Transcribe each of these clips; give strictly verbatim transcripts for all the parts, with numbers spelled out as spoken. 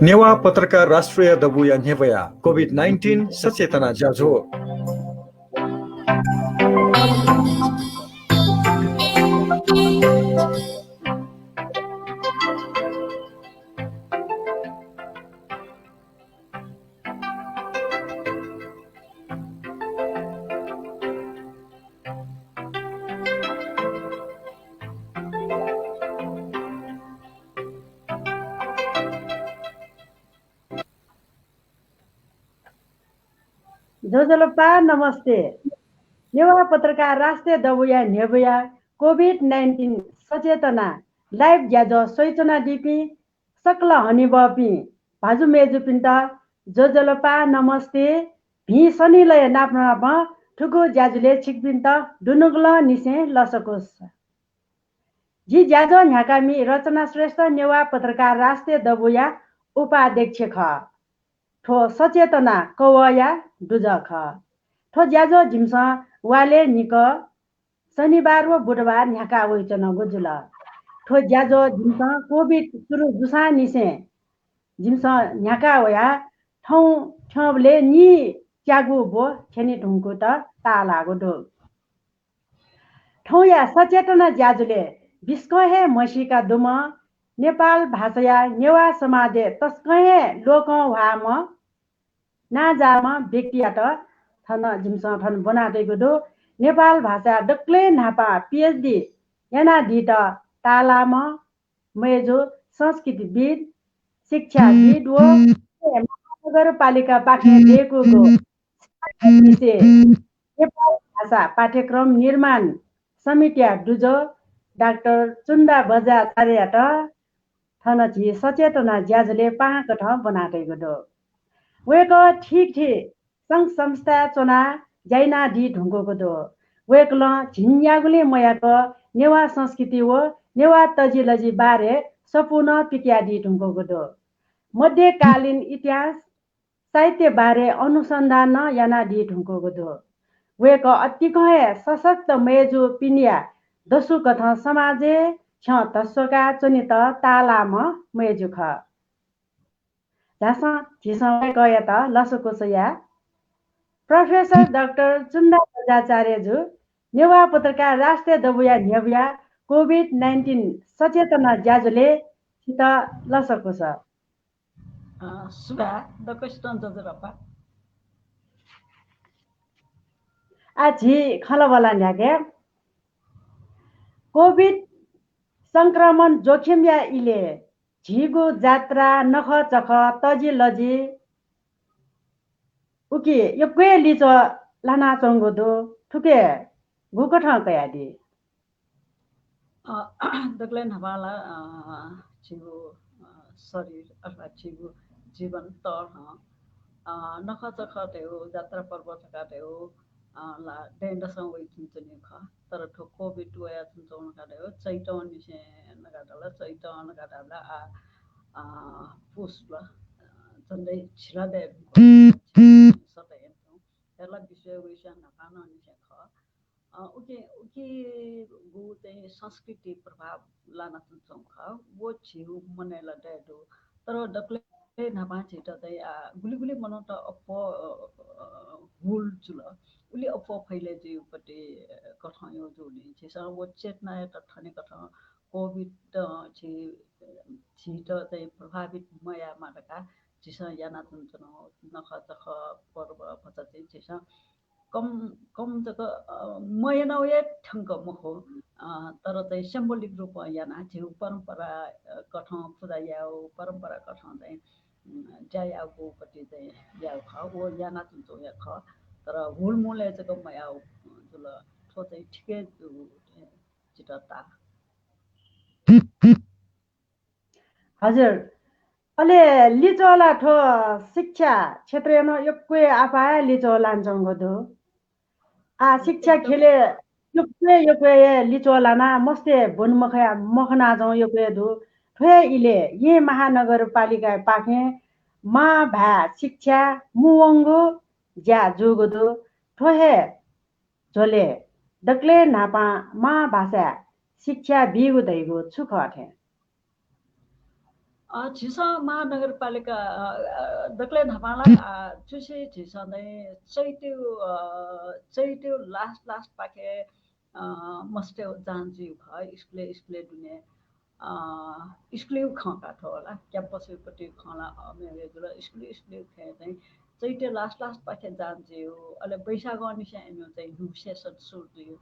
नेवाः पत्रकार राष्ट्रिय दबूया न्ह्यब्वया कोभिड नाइन्टिन सचेतना ज्याझ्वः। ज्वजलपा, नमस्ते। नेवाः पत्रकार राष्ट्रिय दबूया न्ह्यब्वया कोभिड नाइन्टिन सचेतना live ज्याझ्वः स्वयाच्वनादीपिं सकल हनेबहःपिं भाजु मय्जुपिन्त ज्वजलपा, नमस्ते। भिं सनिलय् नाप नापं थुगु ज्याझ्वलय् छिकपिन्त दुनुगलंनिसें लसकुस। जि ज्याझ्वः न्ह्याकामि रचना श्रेष्ठ, नेवाः पत्रकार राष्ट्रिय दबूया उपाध्यक्ष खः। थ्व सचेतना कवःया दुजः खः। थ्व ज्याझ्वः जिमिसं वालय् निकः शनिबार व बुधबार न्ह्याका वइच्वनागु जुल। थ्व ज्याझ्वः जिमिसं कोभिड सुरु जूसांनिसें जिमिसं न्ह्याका वया थौं थ्यंबलय् नीच्यागू ब्व थ्यने धुंकूत ताःलाःगु दु। थौंया सचेतना ज्याझ्वलय् बिस्कं हे म्हसीका दुम्ह नेपाल भाषाया नेवाः समाजय् तसकं हे लोकं ह्वाःम्ह नांजाःम्ह व्यक्तियात थन जिमिसं थन ब्वनातयागु दु। नेपाल भाषाया दकलय् न्हापां पिएचडी यानादीत ताःलाःम्ह मय्जु संस्कृतिविद्, शिक्षाविद् व महानगरपालिकापाखें दय्कूगु नेपाल भाषा पाठ्यक्रम निर्माण समितिया दुजः डाक्टर चुन्दा बज्राचार्ययात थन झी सचेतना ज्याझ्वलय् पाहां कथं ब्वनातयागु दु। वय्कः ठीक ठीक संघ संस्थाय् च्वनाः ज्या यानादी धुंकूगु दु। वय्कलं झिंन्यागुलिं मयाक नेवाः संस्कृति व नेवाः तजिलजि बारे सफू नं पिकयादी धुंकूगु दु। मध्यकालीन इतिहास, साहित्य बारे अनुसन्धान नं यानादी धुंकूगु दु। वय्कः अतिकं हे सशक्त मय्जुपिनिया दसु कथं समाजय् छ्यं धस्वाकाः च्वनेत ताःलाःम्ह मय्जु खः। झासँ झीसं वय्कःयात लसकुस याये। प्रोफेसर डाक्टर चुन्दा बज्राचार्यजु, नेवाः पत्रकार राष्ट्रिय दबूया न्ह्यब्वया कोभिड नाइन्टिन सचेतना ज्याझ्वलय् छित लसकुस। अ, सुभाय्, दक्वसितं ज्वजलपा। आः झी खँल्हाबल्हा न्ह्याके। कोभिड संक्रमण जोखिमया इलय् झीगु जात्रा, नखःचखः, तजिलजि उकी यक्व हे लिच्वः लानाच्वंगु दु। थुके गुकथं कयादी? अ, दकलय् न्हापां ला, अ, झीगु, अ, शरीर अथवा झीगु जीवन तःधं, अ, नखःचखः धयागु, जात्रा पर्व धकाः धयागु, अ, ला दँय्‌दसं वइच्वंगु खः। तर थ्व कोभिड वयाच्वंगु धकाः धयागु चैतंनिसें धकाः धाल, चैतं धकाः धाल, आ, अ, पुस ला, अ, झन्डै झिला दये धुंकल, सत यंतुं। हेला विश्व वइस्यां न्हापांनिसें खः। अ, उकी, उकीगु चाहिँ संस्कृति प्रभाव लानाच्वंगु खः। व झीगु मनय् ला दये दु। तर दकलय् न्हापां झीत चाहिँ, आ, गुलि गुलि मनूत अप्वः, अ, अ, हुल जुल। उलि अप्वः फैले जुइगु पति, अ, कथं यंगु जूगुलिं झीसं व चेतनायात थने कथं कोभिड, अ, झी, झीत चाहिँ प्रभावित मयायेमा धकाः झीसं यानाच्वनाच्वनागु नखःचखः पर्व भचा चाहिँ झीसं कम, कम जक, अ, मयानागु हे थ्यंक मखु। अ, तर चाहिँ symbolic रूपं यानाः झीगु परम्परा, अ, कथं पुजा यायेगु, परम्परा कथं चाहिँ, उम्, ज्या यायेगु पति चाहिँ यायेगु खः। व यानाच्वंगु हे खः। तर हुलमुलय् जक मयाःगु जुल। थ्व चाहिँ ठीक हे जू, जितः ताः। हजुर। अले लिच्वः ला थ्व शिक्षा क्षेत्रय् नं यक्व हे आपाः हे लिच्वः लानाच्वंगु दु। आ, शिक्षा ख्यलय् यक्व हे, यक्व हे लिच्वः लानाः मस्त हे ब्वन मखया, मखनाच्वंगु यक्व हे दु। थ्व हे इलय् येँ महानगरपालिकापाखें मां भाय् शिक्षा मुंवंगु ज्या जूगु दु। थ्व हे झ्वलय् दकलय् न्हापां मां भाषाय् शिक्षा बीगु धइगु छु खः थें? अ, झीसं महानगरपालिका, अ, अ, दकलय् न्हापां ला, अ, चुसि झीसं चाहिँ चैत्यु, अ, चैत्यु last, last पाखे, अ, मस्तय् जाँच जुइगु खः, स्कुलय्, स्कुलय् दुने, अ, स्कुलय् खँ का थ्व ला, campus पट्टि खँ ला, अ, मेगु जुल, स्कुलय्, स्कुलय् खँ चाहिँ चैत्य last, last पाखे जाँच जुइगु, अले वैशाखंनिसें इमिगु चाहिँ न्हू session सुरु जुइगु।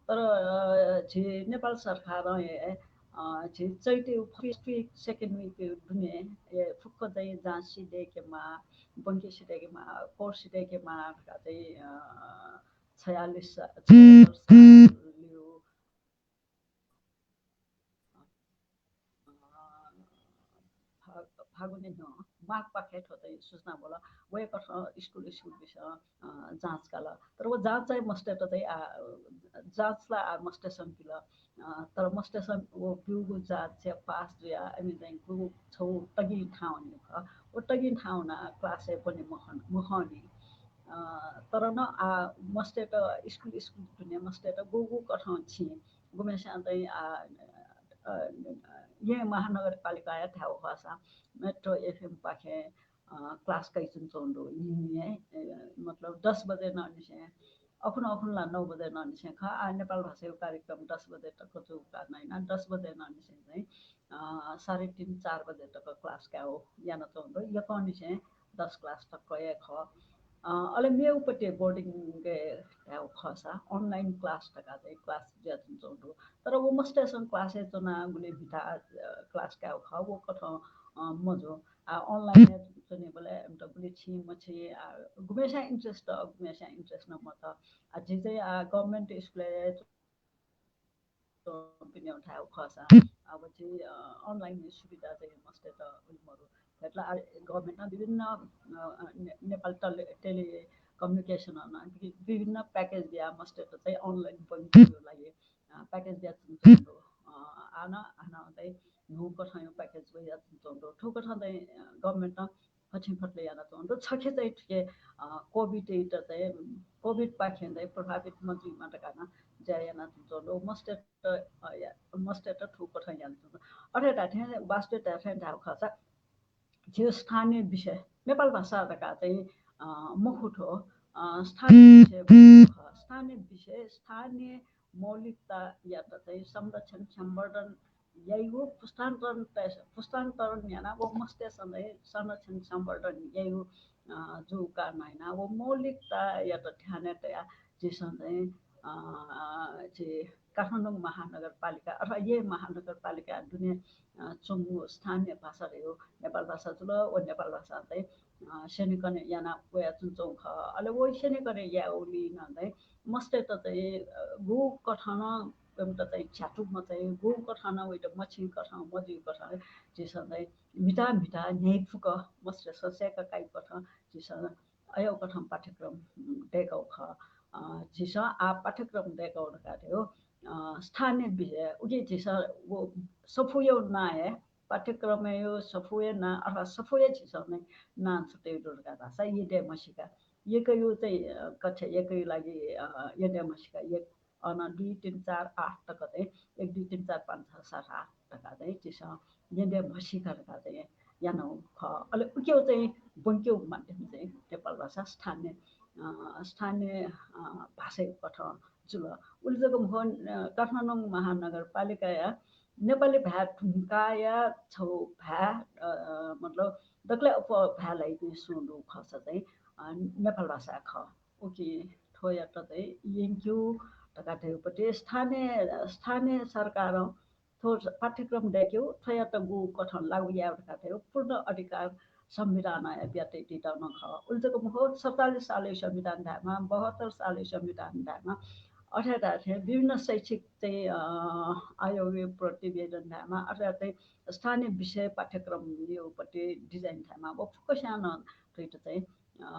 तर, अ, झी नेपाल सरकारं हे, अ, झी चैत्यु first week, second week दुने हे फुक्क चाहिँ जाँच सिधय्केमाः, ब्वंके सिधय्केमाः, course सिधय्केमाः धकाः चाहिँ, अ, छयालिस सा-, छयात्तर सालयु, अ, फा-, फागुने न्ह्यः माघपाखे थ्व चाहिँ सूचना वल। वय्कथं स्कुल, स्कुलपिसं, अ, जाँच काल। तर व जाँच चाहिँ मस्तय्त चाहिँ, आ, जाँच ला, आ, मस्तय्सं बिल। अ, तर मस्तय्सं व ब्यूगु जाँचय् पास जुयाः इमि चाहिँ गुगु छगू तगिं थाहां वनीगु खः। व तगिं थाहां वनाः class-य् ब्वने मखं-, मखंनि। अ, तर नं आ मस्तय्त स्कुल, स्कुल दुने मस्तय्त गुगु कथं छिं, गुम्हेस्यां चाहिँ, आ, अ, येँ महानगरपालिकाया धायेगु खःसा Metro FM पाखें, अ, class कयाच्वनाच्वंगु दु। येँ, अ, मतलब दस बजे नं निसें, अखुन, अखुन ला नौ बजे नं निसें खः। आ, नेपाल भाषाया कार्यक्रम दस बजे तक जूगु कारणं यानाः दस बजे नं निसें चाहिँ, अ, साढे तीन, चार बजे तक class कायेगु यानाच्वंगु दु। यक्वंनिसें दस class तक हे खः। अ, अले मेगु पट्टि boarding-य् धायेगु खःसा online class धकाः चाहिँ class जुयाच्वनाच्वंगु दु। तर व मस्तय्सं class-य् च्वनाः गुलि म्हिता, अ, class कायेगु खः, व कथं, अ, मजू। आ, online-य् च्वनीबलय् इमित गुलि छिं मछिं, आ, गुम्हेस्यां interest दु, गुम्हेस्यां interest नं मदु। आ, झी चाहिँ, आ, government स्कुलय् च्वंपिनिगु धायेगु खःसा, आ, व झी, अ, online सुविधा चाहिँ मस्तय्त उलि मरु। खः ला, आ, government-नं विभिन्न, अ, अ, ने-, नेपाल tele-, telecommunication-नं वि-, विभिन्न package बियाः मस्तय्त चाहिँ online ब्वंकेगु लागि, अ, package बियाच्वनाच्वंगु दु। अ, हानं, हानं चाहिँ न्हू कथंया package वयाच्वनाच्वंगु दु। थुकथं चाहिँ, अ, government-नं फछिंफतले यानाच्वंगु दु। छखे चाहिँ थुके, अ, COVID-यात चाहिँ, COVID-पाखें चाहिँ प्रभावित मजुइमा धकाः नं ज्या यानाच्वंगु दु। मस्तय्त, अ, या-, मस्तय्त थुकथं यानाच्वंगु दु। अथे धाःथें वास्तविक धाःथें धायेगु खःसा झी स्थानीय विषय, नेपाल भाषा धकाः चाहिँ, अ, मखु थ्व, अ, स्थानीय विषय, स्थानीय विषय, स्थानीय मौलिकतायात चाहिँ संरक्षण, संवर्धन याइगु, पुस्तान्तरण, पुस्तान्तरण यानाः व मस्तय्सं चाहिँ संरक्षण, संवर्धन याइगु, अ, जूगु कारणं यानाः व मौलिकतायात ध्यानय् तयाः झीसं चाहिँ, अ, झी काठमाडौं महानगरपालिका अथवा येँ महानगरपालिका दुने, अ, च्वंगु स्थानीय भाषा धइगु नेपाल भाषा जुल। व नेपाल भाषा चाहिँ, अ, स्यनेकने याना वयाच्वनाच्वंगु खः। अले व स्यनेकने यायेगुलिं नं चाहिँ मस्तय्त चाहिँ, अ, गुगु कथं नं वय्कःपिन्त चाहिँ झ्यातु मचाइ, गुगु कथं नं वय्कःपिन्त मछिं कथं, मजुइगु कथं झीसं चाहिँ म्हिता म्हिता न्ह्याइपुक मस्तय्सं सय्का काइगु कथं झीसं अय् कथं पाठ्यक्रम, उम्, दय्कागु खः। अ, झीसं आः पाठ्यक्रम दय्कागु धकाः धइगु, अ, स्थानीय विषय, उकी झीसं व सफूया नां हे, पाठ्यक्रमया सफूया नां अथवा सफूया झीसं चाहिँ नां छु तयागु दु धकाः धाःसा यदँय् म्हसीका। यक्वया चाहिँ, अ, कक्षा यक्वया लागि, अ, यदँय् म्हसीका एक, अन दुई, तीन, चार, आठ तक चाहिँ एक, दुई, तीन, चार, पाँच, छ, सात, आठ धकाः चाहिँ झीसं यदँय् म्हसीका धकाः चाहिँ यानागु खः। अले उकिया चाहिँ ब्वंकेगु माध्यम चाहिँ नेपाल भाषा स्थानीय, अ, स्थानीय, अ, भाषाया कथं जुल। उलि जक मखु, अ, काठमाडौं महानगरपालिकाया नेपाली भाय् धुंकाःया छगू भाय्, अ, मतलब दकलय् अप्वः भाय् ल्हाइपिं सुं दु खःसा चाहिँ, अ, नेपाल भाषा खः। उकिं थ्वयात चाहिँ यंकेगु धकाः धइगु पट्टि स्थानीय, स्थानीय सरकारं थ्व पाठ्यक्रम दय्केगु, थ्वयात गुगु कथं लागू यायेगु धकाः धइगु पूर्ण अधिकार संविधानं हे बियातयादीत नं खः। उलि जक मखु, सतचालिस सालय् संविधान धायेमाः, बहत्तर सालय् संविधान धायेमाः, अथे धाःथें विभिन्न शैक्षिक चाहिँ, अ, आयोगया प्रतिवेदन धायेमाः, अथे धाःथें स्थानीय विषय पाठ्यक्रमया पट्टि design धायेमाः, व फुक्कस्यां नं थुइत चाहिँ, अ,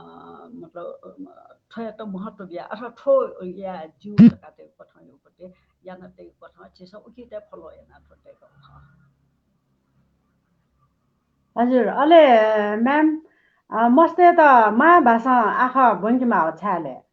मतलब, अ, थ्वयात महत्त्व बियाः अथवा थ्व याये ज्यू धकाः धइगु कथंया पट्टि यानातयागु कथं झीसं उकियात follow यानाः थ्व दय्कागु खः। हजुर, अले ma'am, अ, मस्तय्त मांभाषां आखः ब्वंकेमाःगु छाय् ले?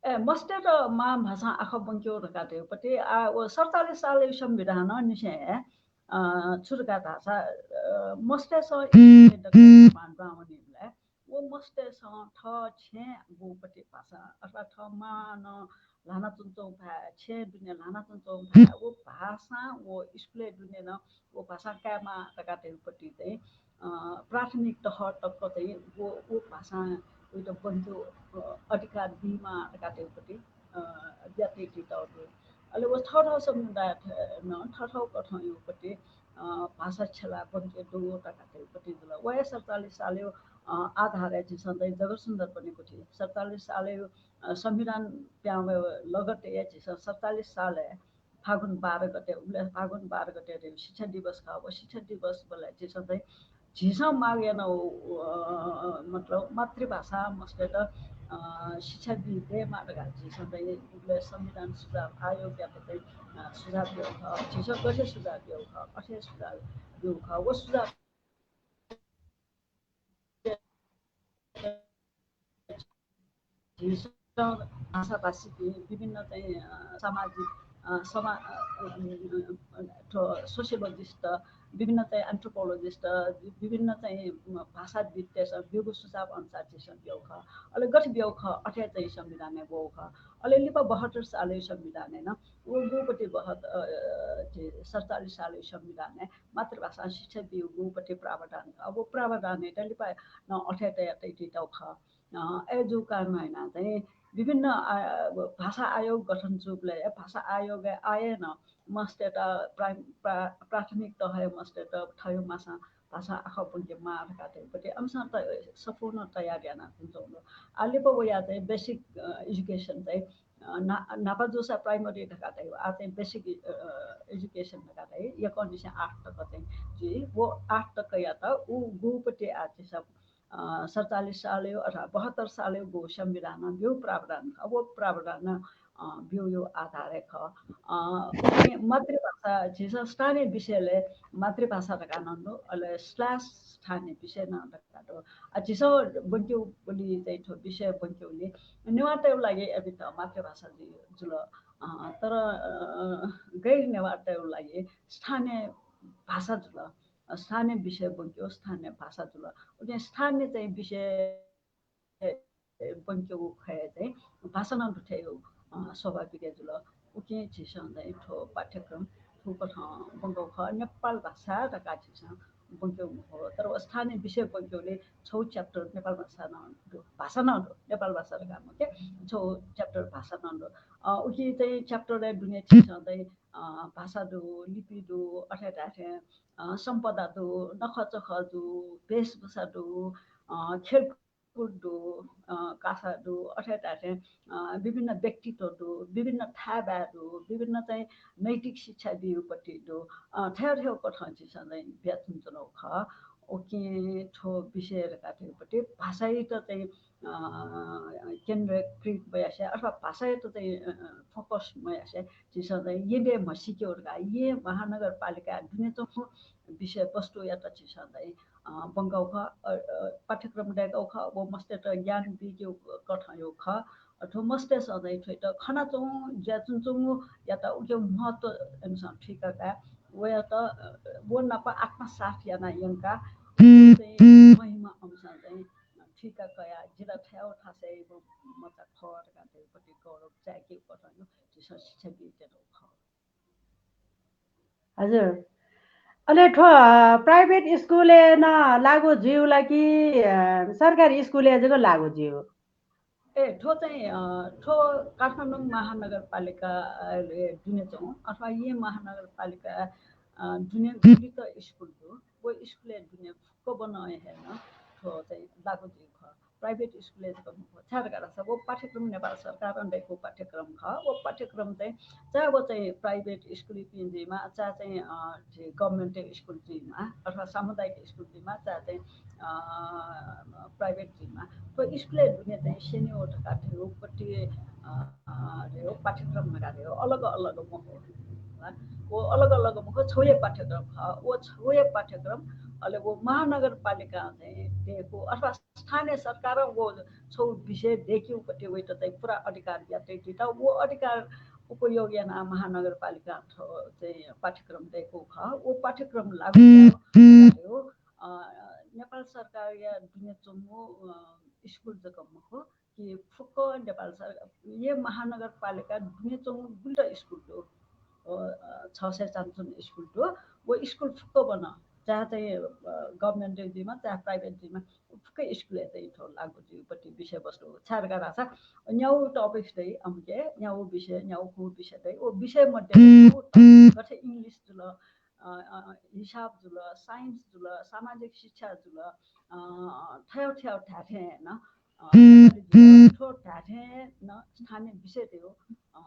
ए, मस्तय्त मांभाषां आखः ब्वंकेगु धकाः धइगु पट्टि, आ, व सतचालिस सालय् संविधानंनिसें हे अ, छु धकाः धाःसा, अ, मस्तय्‌सं इस्कुलय् दकलय् न्हापां दुहां वनीबलय् व मस्तय्‌सं थः छेँय् ब्वःपट्टि भाषा अथवा थः मांनं ल्हानाच्वंच्वंगु भाय्, छेँय् दुने ल्हानाच्वंच्वंगु भाय्, व भाषां व इस्कुलय् दुने नं व भाषां कायेमाः धकाः धइगुपट्टि चाहिँ, अ, प्राथमिक तह तक चाहिँ व, व भाषां वइत ब्वंकेगु, अ, अधिकार बीमाः धकाः धइगुपट्टि, अ, बियातयातःगु दु। अले व थःथः समुदायं थें नं थःथः कथंयागुपट्टि, अ, भाषा छ्यलाः ब्वंके दु धकाः धइगुपट्टि जुल। व हे सतचालिस सालया, अ, आधारय् झीसं चाहिँ जगत सुन्दर पनेगु थें सतचालिस सालया, अ, संविधान पिहां वये लगत्तय् झीसं सतचालिस सालय् फागुन बाह्र गते, उबलय् फागुन बाह्र गते रे शिक्षा दिवस खः। व शिक्षा दिवसबलय् झीसं चाहिँ झीसं माग यानागु, अ, मतलब मातृभाषां मस्तय्‌त, अ, शिक्षा बी दयेमाः धकाः झीसं चाहिँ उबलय् संविधान सुझाव आयोगयात चाहिँ, अ, सुझाव ब्यूगु खः। झीसं गथे सुझाव ब्यूगु खः, अथे सुझाव ब्यूगु खः। व सुझाव झीसं भाषाभाषीपिं विभिन्न चाहिँ, अ, सामाजिक, अ, समा-, अ, अ, अ, अ, थ्व sociologist, विभिन्न चाहिँ anthropologist, वि-, विभिन्न चाहिँ, म, भाषाविद्तय्‌सं ब्यूगु सुझाव अनुसार झीसं ब्यूगु खः। अले गथे ब्यूगु खः, अथे चाहिँ संविधानय् ब्यूगु खः। अले लिपा बहत्तर सालया संविधानय् नं व गुपट्टि बहत-, अ, अ, झी सतचालिस सालया संविधानय् मातृभाषां शिक्षा बीगु गुपट्टि प्रावधान खः। व प्रावधानय् त लिपा नं अथे तयातयातःगु खः। अ, अय्‌जूगु कारणं यानाः चाहिँ विभिन्न, अ, भाषा आयोग गठन जूबलय् भाषा आयोगय् आः नं मस्तय्‌त प्राइम-, प्रा-, प्राथमिक तहया मस्तय्‌त थःगु मांसां भाषां आखः ब्वंकेमाः धकाः धइगुपट्टि अमिसं त सफू नं तयार यानाच्वंगु दु। आः लिपा वयाः चाहिँ basic, अ, education चाहिँ, अ, ना-, न्हापा जूसा primary धकाः धाइ, आः चाहिँ basic, अ, education धकाः धाइ, यक्वंनिसें आठ तक चाहिँ जुइ। व आठ तकयात उ गुपट्टि आः झीसं अ, सतचालिस सालया अथवा बहत्तर सालया गु संविधानं ब्यूगु प्रावधान खः, व प्रावधानं, अ, ब्यूगु आधारय् खः। अ, उकिं मातृभाषा झीसं स्थानीय विषयलय् मातृभाषा धकाः नं दु, अले slash स्थानीय विषय नं धकाः दु। अ, झीसं ब्वंकेगुबलय् चाहिँ थ्व विषय ब्वंकेगुबलय् नेवाःतय्‌गु लागि अभित मातृभाषा जु-, जुल। अ, तर, अ, गैर नेवाःतय्‌गु लागि स्थानीय भाषा जुल। अ, स्थानीय विषय ब्वंकेगु स्थानीय भाषा जुल। उकिं स्थानीय चाहिँ विषय ब्वंकेगु खँय् चाहिँ भाषा नं दु थें, अ, स्वाभाविक हे जुल। उकिं झीसं चाहिँ थ्व पाठ्यक्रम थुकथं ब्वंकेगु खः। नेपाल भाषा धकाः झीसं ब्वंकेगु मखु, तर व स्थानीय विषय ब्वंकेगुलिं छगू chapter नेपाल भाषा नं दु, भाषा नं दु, नेपाल भाषा धकाः मखु, छगू chapter भाषा नं दु। अ, उकी चाहिँ chapter-य् दुने झीसं चाहिँ, अ, भाषा दु, लिपि दु, अथे धाये थें अ, सम्पदा दु, नखःचखः दु, वेशभूषा दु, अ, खेलकुद दु, अ, कासा दु, अथे धाये थें, अ, विभिन्न व्यक्तित्व दु, विभिन्न थाय्‌बाय् दु, विभिन्न चाहिँ नैतिक शिक्षा बीगुपट्टि दु, अ, थथे थथे कथं झीसं चाहिँ बियाच्वनाच्वनागु खः। उकिं थ्व विषय धकाः धइगुपट्टि भाषायात चाहिँ अ, केन्द्रीकृत मयासें अथवा भाषायात चाहिँ, अ, अ, focus मयासें झीसं चाहिँ येँ देय् म्हसीकेगु धकाः येँ महानगरपालिकाय् दुने च्वंगु विषयवस्तुयात झीसं चाहिँ, अ, ब्वंकागु खः, अ, अ, पाठ्यक्रम दय्‌कागु खः, व मस्तय्‌त ज्ञान बीकेगु कथंयागु खः। अ, थ्व मस्तय्‌सं चाहिँ थ्वयात खनाच्वंगु, जुयाच्वनाच्वंगुयात उकिया महत्व इमिसं थुइका काः, वयात, अ, व नाप आत्मसात यानाः यंकाः चाहिँ महिमा अमिसं चाहिँ थुइका कयाः जि ला थथे थासय् मचा खः धकाः धइगुपट्टि गौरव चायेकेगु कथंयागु झीसं शिक्षा बीत्यनागु खः। हजुर। अले थ्व, अ, private स्कुलय् नं लागू जुइ ला कि, अ, सरकारी स्कुलय् जक लागू जुइ? ए, थ्व चाहिँ, अ, थ्व काठमाडौं महानगरपालिका, अ, ले दुने च्वंगु अथवा येँ महानगरपालिका, अ, दुने गुलि त स्कुल दु, व स्कुलय् दुने फुक्कभनं हे नं थ्व चाहिँ लागू जुइगु खः। Private स्कुलय् जक मखु, छाय् धकाः धाःसा व पाठ्यक्रम नेपाल सरकारं दय्‌कूगु पाठ्यक्रम खः। व पाठ्यक्रम चाहिँ चाहे व चाहिँ private स्कुलय्‌पिं जुइमा, चाहे चाहिँ, अ, झी government स्कुल जुइमा, अथवा सामुदायिक स्कुल जुइमा, चाहे चाहिँ, अ, private जुइमा, थ्व स्कुलय् दुने चाहिँ स्यनेगु धकाः धइगुपट्टि, अ, अ, धइगु पाठ्यक्रम धकाः धइगु अलग अलग मखु। व अलग अलग मखु, छगू हे पाठ्यक्रम खः। व छगू हे पाठ्यक्रम, अले व महानगरपालिकां चाहिँ दय्‌कूगु अथवा स्थानीय सरकारं व छगू विषय दय्‌केगुपट्टि वइत चाहिँ पूरा अधिकार बियातयातःगु। व अधिकार उपयोग यानाः महानगरपालिकां थ्व चाहिँ पाठ्यक्रम दय्कूगु खः। व पाठ्यक्रम लागू यायेगु, अ, नेपाल सरकारया दुने च्वंगु, अ, स्कुल जक मखु, कि फुक्क नेपाल सरकार, ये महानगरपालिका दुने च्वंगु गुलित स्कुल दु, अ, छ सय चान्चुन स्कुल दु। व स्कुल फुक्कभनं, चाहे चाहिँ, अ, government जुइमा, चाहे private जुइमा, फुक्क स्कुलय् चाहिँ थ्व लागू जुइपट्टि विषयवस्तु छाय् धकाः धाःसा न्यागू topics दइ, अमुके न्यागू विषय, न्यागू खु विषय दइ। व विषय मध्ये गथे English जुल, अ, अ, हिसाब जुल, science जुल, सामाजिक शिक्षा जुल, अ, थ्व थ्व धाथें नं, अ, थ्व धाथें नं स्थानीय विषय दय्, अ,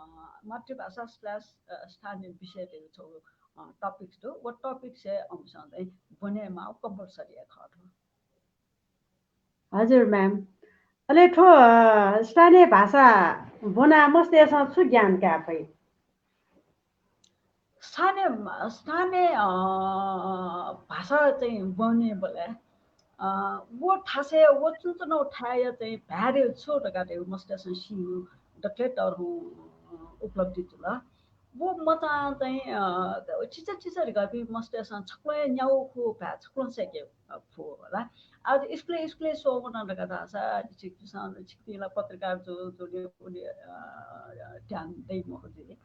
मातृभाषा slash, अ, स्थानीय विषय दय् छगू, अ, topics दु। व topics हे अमिसं चाहिँ ब्वनेमाः compulsory हे खः थ्व। हजुर ma'am। अले थ्व, अ, स्थानीय भाषा ब्वनाः मस्तय्सं छु ज्ञान काये फइ? स्थानीय, स्थानीय, अ, भाषा चाहिँ ब्वनेबलय्, अ, व थासय्, व च्वंच्वंगु थाय् चाहिँ भाय् छु धकाः धयागु मस्तय्सं सीगु दकले तःधंगु, अ, उपलब्धि जुल। व मचां चाहिँ, अ, चिचा चिचा धकाः मस्तय्सं छक्वलं न्यागू खु भाय् छक्वलं सय्के, अ, फु होला। आः स्कुलय्, स्कुलय् स्वःवन धकाः धाःसा छिकपिन्सं, छिकपिं ला पत्रकार जु, जुले उले, अ, ध्यान दइ मखु जुइ।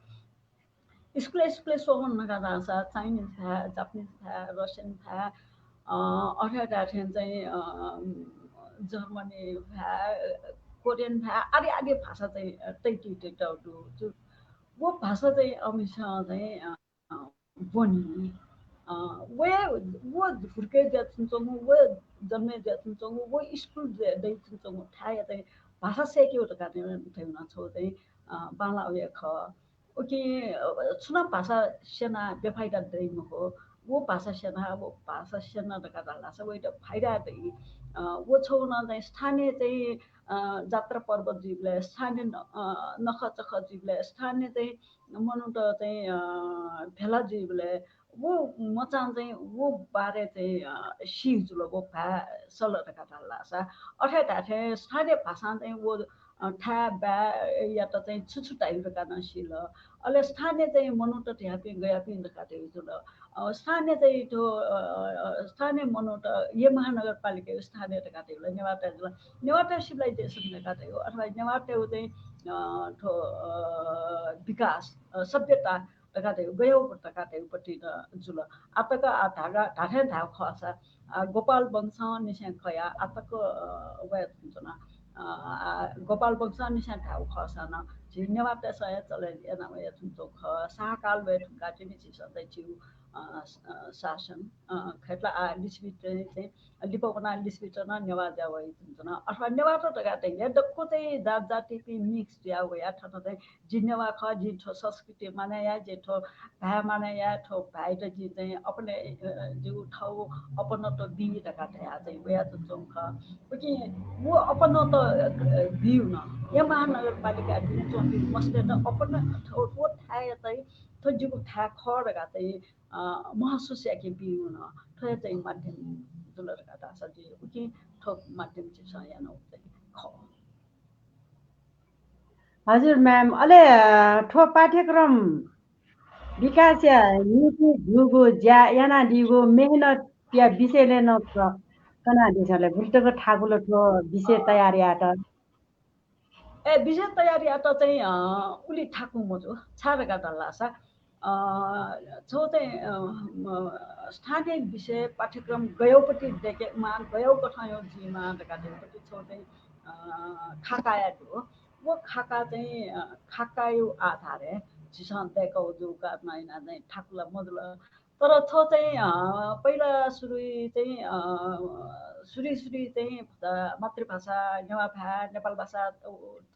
स्कुलय्, स्कुलय् स्वःवन धकाः धाःसा Chinese भाय्, Japanese भाय्, Russian भाय्, अ, अथे धाथें चाहिँ, अ, Germany भाय्, Korean भाय्, आदि आदि भाषा चाहिँ, अ, तय्के तय्के दु। जु, व भाषा चाहिँ अमिसं चाहिँ, अ, ब्वनी। अ, व, व हुर्के जुयाच्वंच्वंगु, व जन्मे जुयाच्वंच्वंगु, व स्कुल जुया दइच्वंच्वंगु थाय् चाहिँ भाषा सय्केगु धकाः धयागु नं छगू चाहिँ, अ, बांलाःगु हे खः। उकिं, अ, छुं नं भाषा स्यनाः बेफाइदा दइ मखु। व भाषा स्यनाः, व भाषा स्यन धकाः धाःसा वयात फाइदा दइ। अ, व छगू नं चाहिँ स्थानीय चाहिँ, अ, जात्रा पर्व जुइबलय्, स्थानीय न-, अ, नखःचखः जुइबलय्, स्थानीय चाहिँ मनूत चाहिँ, अ, भेला जुइबलय् व मचां चाहिँ व बारे चाहिँ, अ, सी जुल, व भाय् सल धकाः धाल धाःसा। अथे धाथें स्थानीय भाषां चाहिँ व, अ, थाय् बाय्‌यात चाहिँ छु छु धाइ धकाः नं सिल। अले स्थानीय चाहिँ मनूत ध्यापिं गयापिं धकाः धयागु जुल। अ, स्थानीय चाहिँ थ्व, अ, अ, स्थानीय मनूत ये महानगरपालिकाया स्थानीय धकाः धयागु ला नेवाःतय् जुल। नेवाःतय् civilization धकाः धयागु अथवा नेवाःतय् चाहिँ, अ, थ्व, अ, विकास, अ, सभ्यता धकाः धयागु, गय् धकाः धयागुपट्टि नं जुल। आतक आ धागा, धाथें धायेगु खःसा, आ, गोपाल वंशंनिसें कयाः आतक, अ, वयाच्वंच्वन। अ, आ, गोपाल वंशंनिसें धायेगु खःसा नं झी नेवाःतय्सं हे चले याना वयाच्वंच्वंगु खः। शाहकाल वये धुंकाः तिनि झीसं चाहिँ झीगु, अ, स-, अ, शासन, अ, खय्‌त ला आ लिच्छवितय् चाहिँ लिपा वनाः लिच्छवित नं नेवाः जुया वइच्वंच्वन। अथवा नेवाःत धकाः धइगु दक्व चाहिँ जात जातिपिं mix जुया वयाः थन चाहिँ जि नेवाः खः, जिं थ्व संस्कृति मानय् याये, जिं थ्व भाय् मानय् याये, थ्व भाय्‌त जिं चाहिँ अपने, अ, जिगु थःगु अपनत्व बी धकाः धयाः चाहिँ वयाच्वंच्वंगु खः। उकिं व अपनत्व, अ, बीगु नं ये महानगरपालिकाय् दुने च्वंपिं मस्तय्त अपन थ्व, थ्व थाय् चाहिँ थ्व जिगु थाय् खः धकाः चाहिँ, अ, महसुस याके बीगु नं थ्व हे चाहिँ माध्यम जुल धकाः धाःसा जुइ। उकिं थ्व माध्यम झीसं यानागु चाहिँ खः। हजुर ma'am, अले, अ, थ्व पाठ्यक्रम विकासया निंतिं जूगु ज्या यानादीगु मेहनतया विषयलय् नं क-, कनादिसँ ले, गुलि तक थाकुल थ्व विषय तयार यायेत? ए, विषय तयार यायेत चाहिँ, अ, उलि थाकु मजू, छाय् धकाः धाल धाःसा, अ, छगू चाहिँ, अ, म, स्थानीय विषय पाठ्यक्रम गय् पट्टि दय्केमाः, गय् कथंया जुइमाः धकाः धयागुपट्टि छगू चाहिँ, अ, खाकाया दु। व खाका चाहिँ, अ, खाकाया आधारय् झीसं दय्कागु जूगु कारणं यानाः चाहिँ थाकुला मजुल। तर थ्व चाहिँ, अ, पहिला सुरुइ चाहिँ, अ, सुरुइ सुरुइ चाहिँ, अ, मातृभाषा नेवाः भाय्, नेपाल भाषा, अ,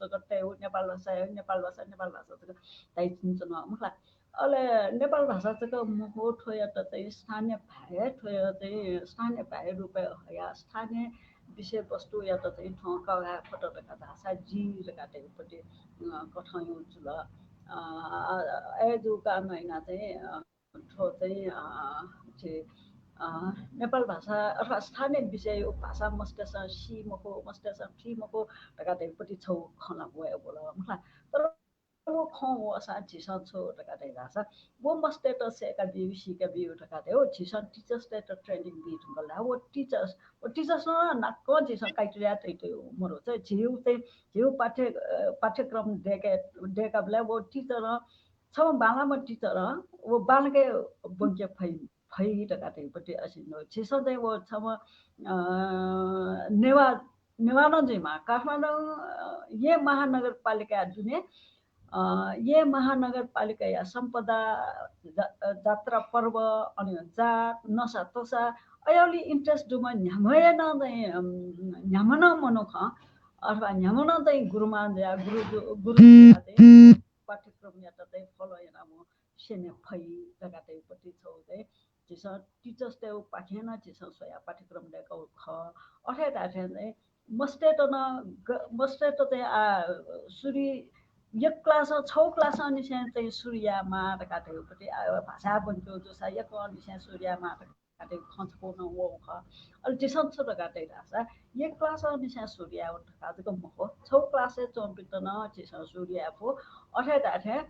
जगतय् नेपाल भाषा, नेपाल भाषा, नेपाल भाषा जक धाइच्वंच्वन मखुला। अले नेपाल भाषा जक मखु, थ्वयात चाहिँ स्थानीय भाय्, थ्वयात चाहिँ स्थानीय भाय् रूपय् हयाः स्थानीय विषयवस्तुयात चाहिँ थौं कःघाये फत धकाः धाःसा जि धकाः धयागुपट्टि, अ, कथंया जुल। अ, अय् जूगु कारणं यानाः चाहिँ, अ, थ्व चाहिँ, अ, झी, अ, नेपाल भाषा अथवा स्थानीय विषय भाषा मस्तय्सं सी मखु, मस्तय्सं थुइ मखु धकाः धयागुपट्टि छगू खँ ला वयागु वल मखुला। तर व खँ वःसां झीसं छु धकाः धाःसा व मस्तय्त सय्‌का ब्यु, सीका ब्यु धकाः धाइ। व झीसं teachers-तय्त training बी धुंकल धाः। व teachers, व teachers नं नाक्कं झीसं criteria तयातयागु मदु। चाहिँ झीगु चाहिँ झीगु पाठ्य-, अ, पाठ्यक्रम दय्‌के, दय्‌काबलय् व teacher नं छम्ह बांलाम्ह teacher नं व बांलाक ब्वंके फइ, फइ धकाः धाइपट्टि असिन। झीसं चाहिँ व छम्ह, अ, नेवाः, नेवाः नं जुइमाः। काठमाडौं, अ, येँ महानगरपालिका दुने, अ, येँ महानगरपालिकाया सम्पदा, जा-, अ, जात्रा पर्व, अनि जात, नसा तसा, अय्‌याउलि interest दुम्ह न्ह्याम्ह हे नं चाहिँ, अम, न्ह्याम्ह नं मनू खः, अथवा न्ह्याम्ह नं चाहिँ गुरुमां जुयाः, गुरुजु, गुरुजुया चाहिँ पाठ्यक्रमयात चाहिँ follow यानाः वं स्यने फइ धकाः धाइपट्टि छगू चाहिँ झीसं teachers-तय्‌गु पाखें नं झीसं स्वयाः पाठ्यक्रम दय्‌कागु खः। अथे धाःथें चाहिँ मस्तय्‌त नं ग-, मस्तय्‌त चाहिँ आ, सुरु एक class, छगू class निसें चाहिँ सुरु यायेमाः धकाः धाइपट्टि, आ, भाषा ब्वंकेगु जूसा एक निसें सुरु यायेमाः धकाः धाइगु खँ छपु नं वःगु खः। अले झीसं छु धकाः धाइ धाःसा एक class निसें सुरु यायेगु धकाः जक मखु, छगू class-य् च्वंपिन्त नं झीसं सुरु याये फु। अथे धाःथें,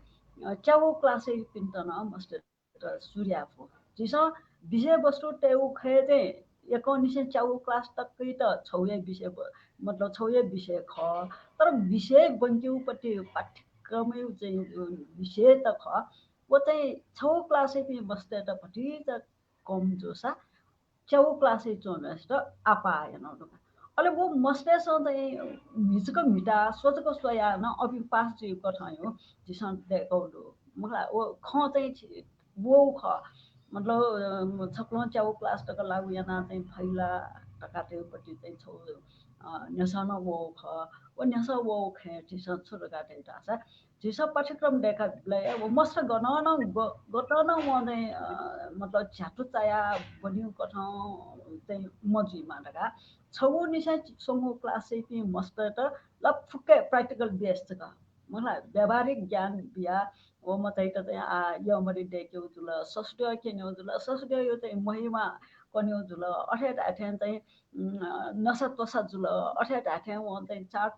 अ, च्यागू class-य् पिन्त नं मस्तय्‌त सुरु याये फु। झीसं विषयवस्तु तयेगु खँय् चाहिँ एक निसें च्यागू class तकयात छगू हे विषय ब-, मतलब छगू हे विषय खः। तर विषय ब्वंकेगुपट्टि पाठ्यक्रमय् चाहिँ, अ, विषय त खः, व चाहिँ छगू class-य् पिं मस्तय्‌त भतिचा कम जूसा च्यागू class-य् च्वंम्हय्‌सित आपाः यानागु दु का। अले व मस्तय्‌सं चाहिँ म्हिचक म्हिताः स्वचक स्वयाः नं अपिं पास जुइगु कथंया झीसं दय्‌कागु दु। मखु ला, व खँ चाहिँ छि-, वःगु खः। मतलब, अ, छकलं च्यागू class तक लागू यानाः चाहिँ फइ ला धकाः धाइपट्टि चाहिँ छगू, अ, न्ह्यसः नं वःगु खः। व न्ह्यसः वःगु खँय् झीसं छु धकाः धाइ धाःसा झीसं पाठ्यक्रम दय्‌काबलय् व मस्त गनं नं ग-, गतं नं वं चाहिँ, अ, मतलब झ्यातु चायाः ब्वनीगु कथं चाहिँ मजुइमा धकाः छगू निसें स्वंगू class-य् पिं मस्तय्‌त ला फुक्क practical base जक, मखु ला, व्यावहारिक ज्ञान बियाः व मचाइत चाहिँ आ, यःमरि दय्‌केगु जुल, ससुद्यः क्यनेगु जुल, ससुद्यःया चाहिँ महिमा कनेगु जुल, अथे धाःथें चाहिँ, उम्, नसा त्वसा जुल, अथे धाःथें वं चाहिँ चाड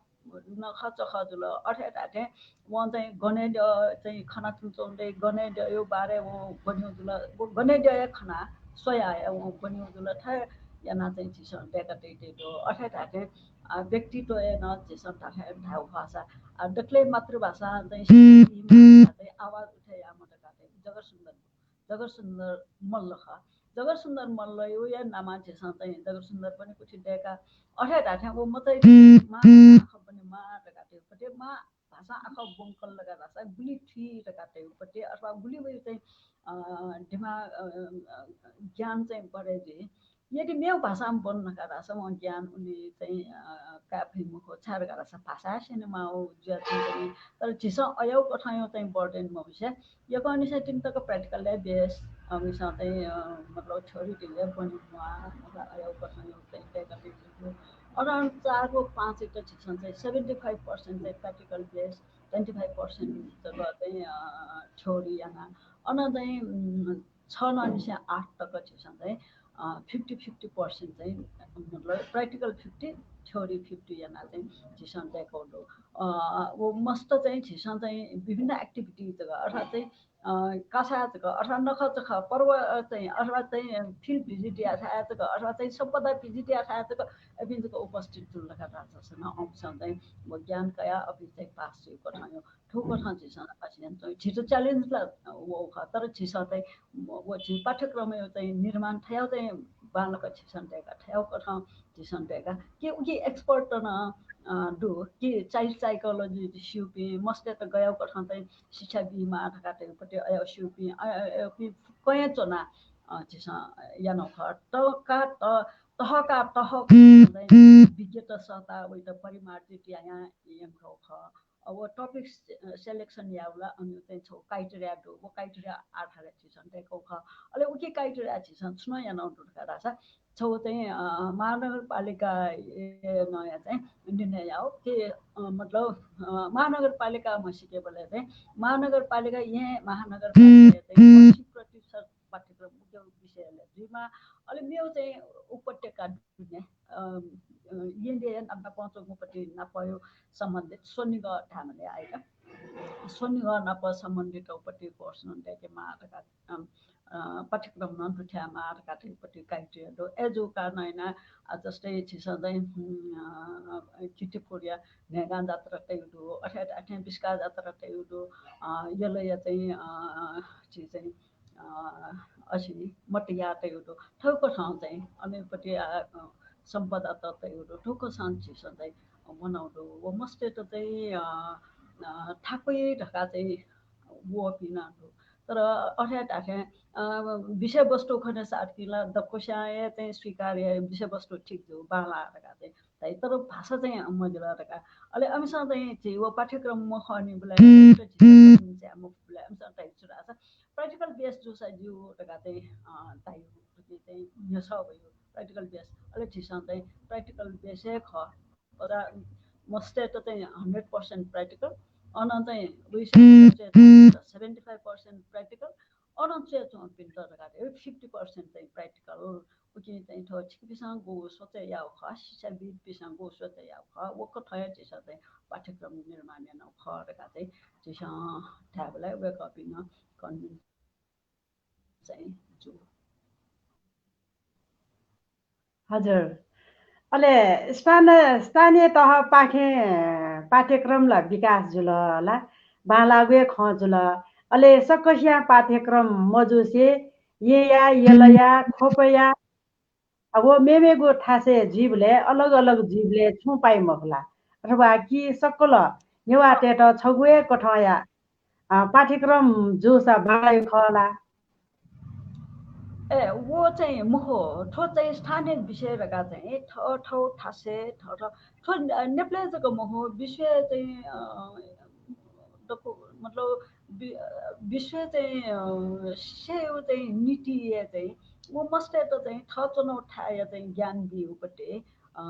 नखःचखः जुल, अथे धाःथें वं चाहिँ गनेद्यः चाहिँ खना च्वंच्वंबलय् गनेद्यःया बारे वं ब्वनीगु जुल, व गनेद्यः हे खनाः स्वयाः हे वं ब्वनीगु जुल, थथे यानाः चाहिँ झीसं दय्‌का तयातयागु दु। अथे धाःथें, अ, व्यक्तित्वय् नं झीसं धाःथें धायेगु खःसा, अ, दकलय् मातृभाषां चाहिँ आवाज उठे याःम्ह धकाः चाहिँ जगत सुन्दर जगत सुन्दर मल्ल खः। जगत सुन्दर मल्लया नामं झीसं चाहिँ जगत सुन्दर ब्वनेकुथि दय्‌का। अथे धाःथें व मचाइत मां आखः ब्वनेमाः धकाः धाइ। पट्टि मां भाषां आखः ब्वंकल धकाः धाःसा गुलि थुइ धकाः धाइ। पट्टि अथवा गुलि वइ चाहिँ, अ, दिमाग, अ, अ, ज्ञान चाहिँ बढे जुइ। यदि मेगु भाषां ब्वन धकाः धाःसा वं ज्ञान उलि चाहिँ, अ, काये फइ मखु, छाय् धकाः धाःसा भाषा स्यनेमाःगु जुयाच्वंगु। तर झीसं अज्याःगु कथंया चाहिँ burden मबिसे यक्वंनिसें तिनि तक practical-य् base, अ, मिसं चाहिँ, अ, मतलब theory धिले ब्वने म्वाः, मतलब अज्याःगु कथंया चाहिँ दय्‌का तयातयागु। अन चार व पाँचयात झीसं चाहिँ seventy five percent चाहिँ practical base, twenty five percent जक चाहिँ, अ, theory याना। अन चाहिँ, उम्, छ ननिसें आठ तक झीसं चाहिँ, अ, fifty fifty percent चाहिँ, मतलब practical fifty, theory fifty याना चाहिँ झीसं दय्‌कागु दु। अ, व मस्त चाहिँ झीसं चाहिँ विभिन्न activity जक, अर्थात् चाहिँ, अ, कासा जक, अथवा नखःचखः पर्व, अ, चाहिँ, अथवा चाहिँ field visit याःथाय् जक, अथवा चाहिँ सम्पदा visit याःथाय् जक, अपिं जक उपस्थित जुल धकाः धाःसा नं अपिसं चाहिँ व ज्ञान कयाः अपिं चाहिँ पास जुइगु कथंया थुकथं झीसं अध्ययन चाहिँ झीत challenge ला वःगु खः, तर झीसं चाहिँ व झी पाठ्यक्रमया चाहिँ निर्माण थज्याःगु चाहिँ बांलाक झीसं दय्‌का, थज्याःगु कथं झीसं दय्‌का। कि उकी expert नं, अ, दु, कि child psychology स्यूपिं, मस्तय्‌त गज्याःगु कथं चाहिँ शिक्षा बीमाः धकाः चाहिँ पट्टि अज्याःगु स्यूपिं, अ, अ, अ, अपिं फुक्कं हे च्वनाः, अ, झीसं यानागु खः। त-, का-, त-, तह का तह चाहिँ विज्ञत सःताः वइत परिमार्जित यायां यंकागु खः। अ, व topic से-, selection यायेगु ला अन चाहिँ छगू criteria दु, व criteria आधारय् झीसं दय्‌कागु खः। अले उकी criteria झीसं छुं नं यानागु दु धकाः धाःसा छगू चाहिँ, अ, महानगरपालिका, ए, नया चाहिँ निर्णय याःगु कि, अ, मतलब, अ, महानगरपालिका म्हसीकेबलय् चाहिँ महानगरपालिका येँ महानगरपालिका चाहिँ अस्सी प्रतिशत पाठ्यक्रम उकी विषयलय् जुइमाः। अले मेगु चाहिँ उपत्यका दुने, अ, अ, येँद्यःया नाप नापं च्वंगुपट्टि नापं सम्बन्धित स्वनिगः धायेमाः ले आइका। स्वनिगः नाप सम्बन्धित उपति course नं दय्केमाः धकाः, अ, अ, पाठ्यक्रम नं दुथ्यायेमाः धकाः धइपति criteria दु। अय् जूगु कारणं यानाः, अ, जस्तै झीसं चाहिँ, उम्, अ, कीर्तिपुरया न्हय्गां जात्रा तयेगु दु, अथे धाःथें बिस्का जात्रा तयेगु दु, अ, यलया चाहिँ, अ, झी चाहिँ, अ, अझ मत याये तयेगु दु। थुकथं चाहिँ अनयापति, अ, अ, सम्पदा तये तयेगु दु। थुकथं झीसं चाहिँ वनेगु दु। व मस्तय्त चाहिँ, अ, अ, थाकुइ धकाः चाहिँ वःपिं नं दु। तर अथे धाःथें, अ, विषयवस्तु खने साथ कि ला दक्वस्यां हे चाहिँ स्वीकार याये, विषयवस्तु ठीक जू, बांलाः धकाः चाहिँ धाइ, तर भाषा चाहिँ मजिल धकाः। अले अमिसं चाहिँ झी व पाठ्यक्रम मखनीबलय्, झी चाहिँ मखनीबलय् अमिसं धाइ छु धाःसा practical base जूसा ज्यू धकाः चाहिँ, अ, धाइ, उकी चाहिँ न्ह्यसः वइ practical base। अले झीसं चाहिँ practical base हे खः। अझ मस्तय्त चाहिँ hundred percent practical, अन चाहिँ वइसे seventy five percent practical, अन च्वय् च्वंपिन्त धकाः fifty percent चाहिँ practical। उकिं चाहिँ थ्व छिकपिन्सं गु सोचे याउ खः, शिक्षाविद्पिन्सं गु सोचे याउ खः, व कथं हे झीसं चाहिँ पाठ्यक्रम निर्माण यानाउ खः धकाः चाहिँ झीसं धायेबलय् वय्कःपिं नं convince चाहिँ जू। हजुर। अले स्थान-, स्थानीय तहपाखें पाठ्यक्रम ला विकास जुल ला, बांलाःगु हे खँ जुल। अले सकसियां पाठ्यक्रम मजूसे येँया, यलया, ख्वपया, अ, व मेमेगु थासय् जुइबलय् अलग अलग जुइबलय् छुं पाइ मखु ला? अथवा कि सकल नेवाःतय्त छगू हे कथंया, अ, पाठ्यक्रम जूसा बांलाइ खः ला? ए, व चाहिँ मखु, थ्व चाहिँ स्थानीय विषय धकाः चाहिँ थःथः थासय्, थःथः, थ्व, अ, नेपालय् जक मखु, विश्वय् चाहिँ, अ, दक्व, मतलब, वि-, अ, विश्वय् चाहिँ, अ, सेयो चाहिँ नीतिया चाहिँ व मस्तय्त चाहिँ थः च्वनाउ थाय्‌या चाहिँ ज्ञान बीउपति, अ,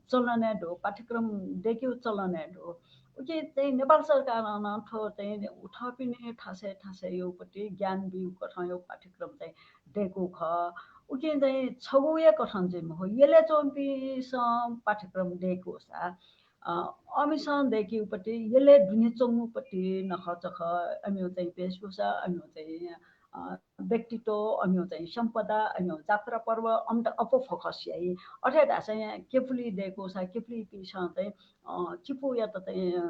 चलनय् दु, पाठ्यक्रम दय्केउ चलनय् दु। उकिं चाहिँ नेपाल सरकारं नं थ्व चाहिँ थःपिनि थासय् थासय्‌याउपति ज्ञान बीउ कथंयाउ पाठ्यक्रम चाहिँ दय्कू खः। उकिं चाहिँ छगू हे कथं जुइ मखु, यलय् च्वंपिन्सं पाठ्यक्रम दय्कूसा, अ, अमिसं दय्केउपति, यलय् दुने च्वंगुपति नखःचखः, अमिउ चाहिँ वेशभूषा, अमिउ चाहिँ, अ, व्यक्तित्व, अमिउ चाहिँ सम्पदा, अमिउ जात्रा पर्व, अमित अप्वः focus याइ। अथे धाःसा केपुली दय्कूसा केपुलीपिन्सं चाहिँ, अ, चिपुयात चाहिँ, अ,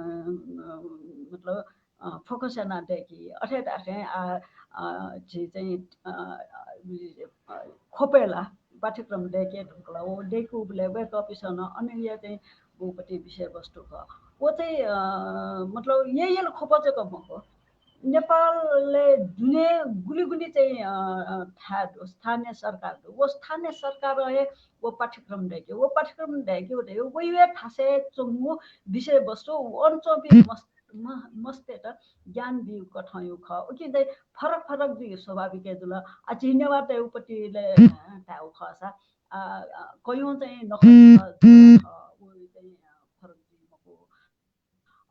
मतलब, अ, focus याना दय्की। अथे धाःथें, आ, अ, झी चाहिँ, अ, अ, ख्वपय् ला पाठ्यक्रम दय्के धुंकल। व दय्कूबलय् वय्कःपिन्सं नं अनया चाहिँ उपति विषयवस्तु खः। व चाहिँ, अ, मतलब, येँया ख्वप जक मखु, नेपालय् दुने गुलि गुलि चाहिँ, अ, अ, थाय् दु, स्थानीय सरकार दु। व स्थानीय सरकारं हे व पाठ्यक्रम दय्के, व पाठ्यक्रम दय्के, व हे थासय् च्वंगु विषयवस्तु, अन च्वंपिं मस्त म-, मस्तय्त ज्ञान बीउ कथंयाउ खः। उकिं चाहिँ फरक फरक जुइ स्वाभाविक हे जुल। आ, झी नेवाःतय् उपतिले, अ, धायेउ खःसा, आ, आ, कयौं चाहिँ नखःचखः जुल खः। उ चाहिँ, अ, फरक जुइ मखु।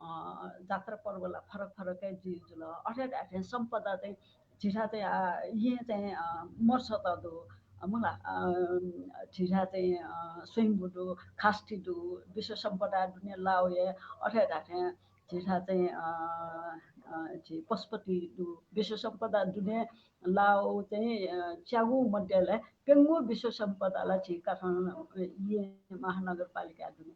अ, जात्रा पर्व ला फरक फरक हे जुइ जुल। अथे धाःथें सम्पदा चाहिँ झीथाय् चाहिँ, आ, येँ चाहिँ, अ, मर्सत दु, अ, मला, अ, झीथाय् चाहिँ, अ, स्वयम्भू दु, खास्ति दु, विश्व सम्पदा दुने लाउ हे। अथे धाःथें झीथाय् चाहिँ, अ, अ, झी पशुपति दु, विश्व सम्पदा दुने लाउ चाहिँ, अ, च्यागू मध्यय् ला प्यंगू विश्व सम्पदा ला झी काठमाडौं, अ, येँ महानगरपालिका दुने।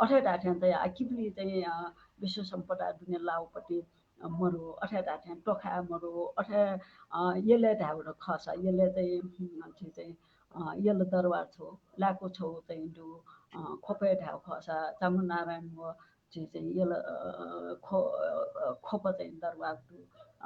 अथे धाःथें चाहिँ आ, किपुली चाहिँ, अ, विश्व सम्पदा दुने लाउपति, अ, मरु, अथे धाःथें टोखाय् मरु, अथे, अ, यलय् धायेउ खःसा, यलय् चाहिँ, उम्, झी चाहिँ, अ, यल दरबार छौ, लाय्कू छौ चाहिँ दु, अ, ख्वपय् धायेउ खःसा, चामुनारायण व झी चाहिँ यल, अ, ख्व-, अ, ख्वप चाहिँ दरबार दु।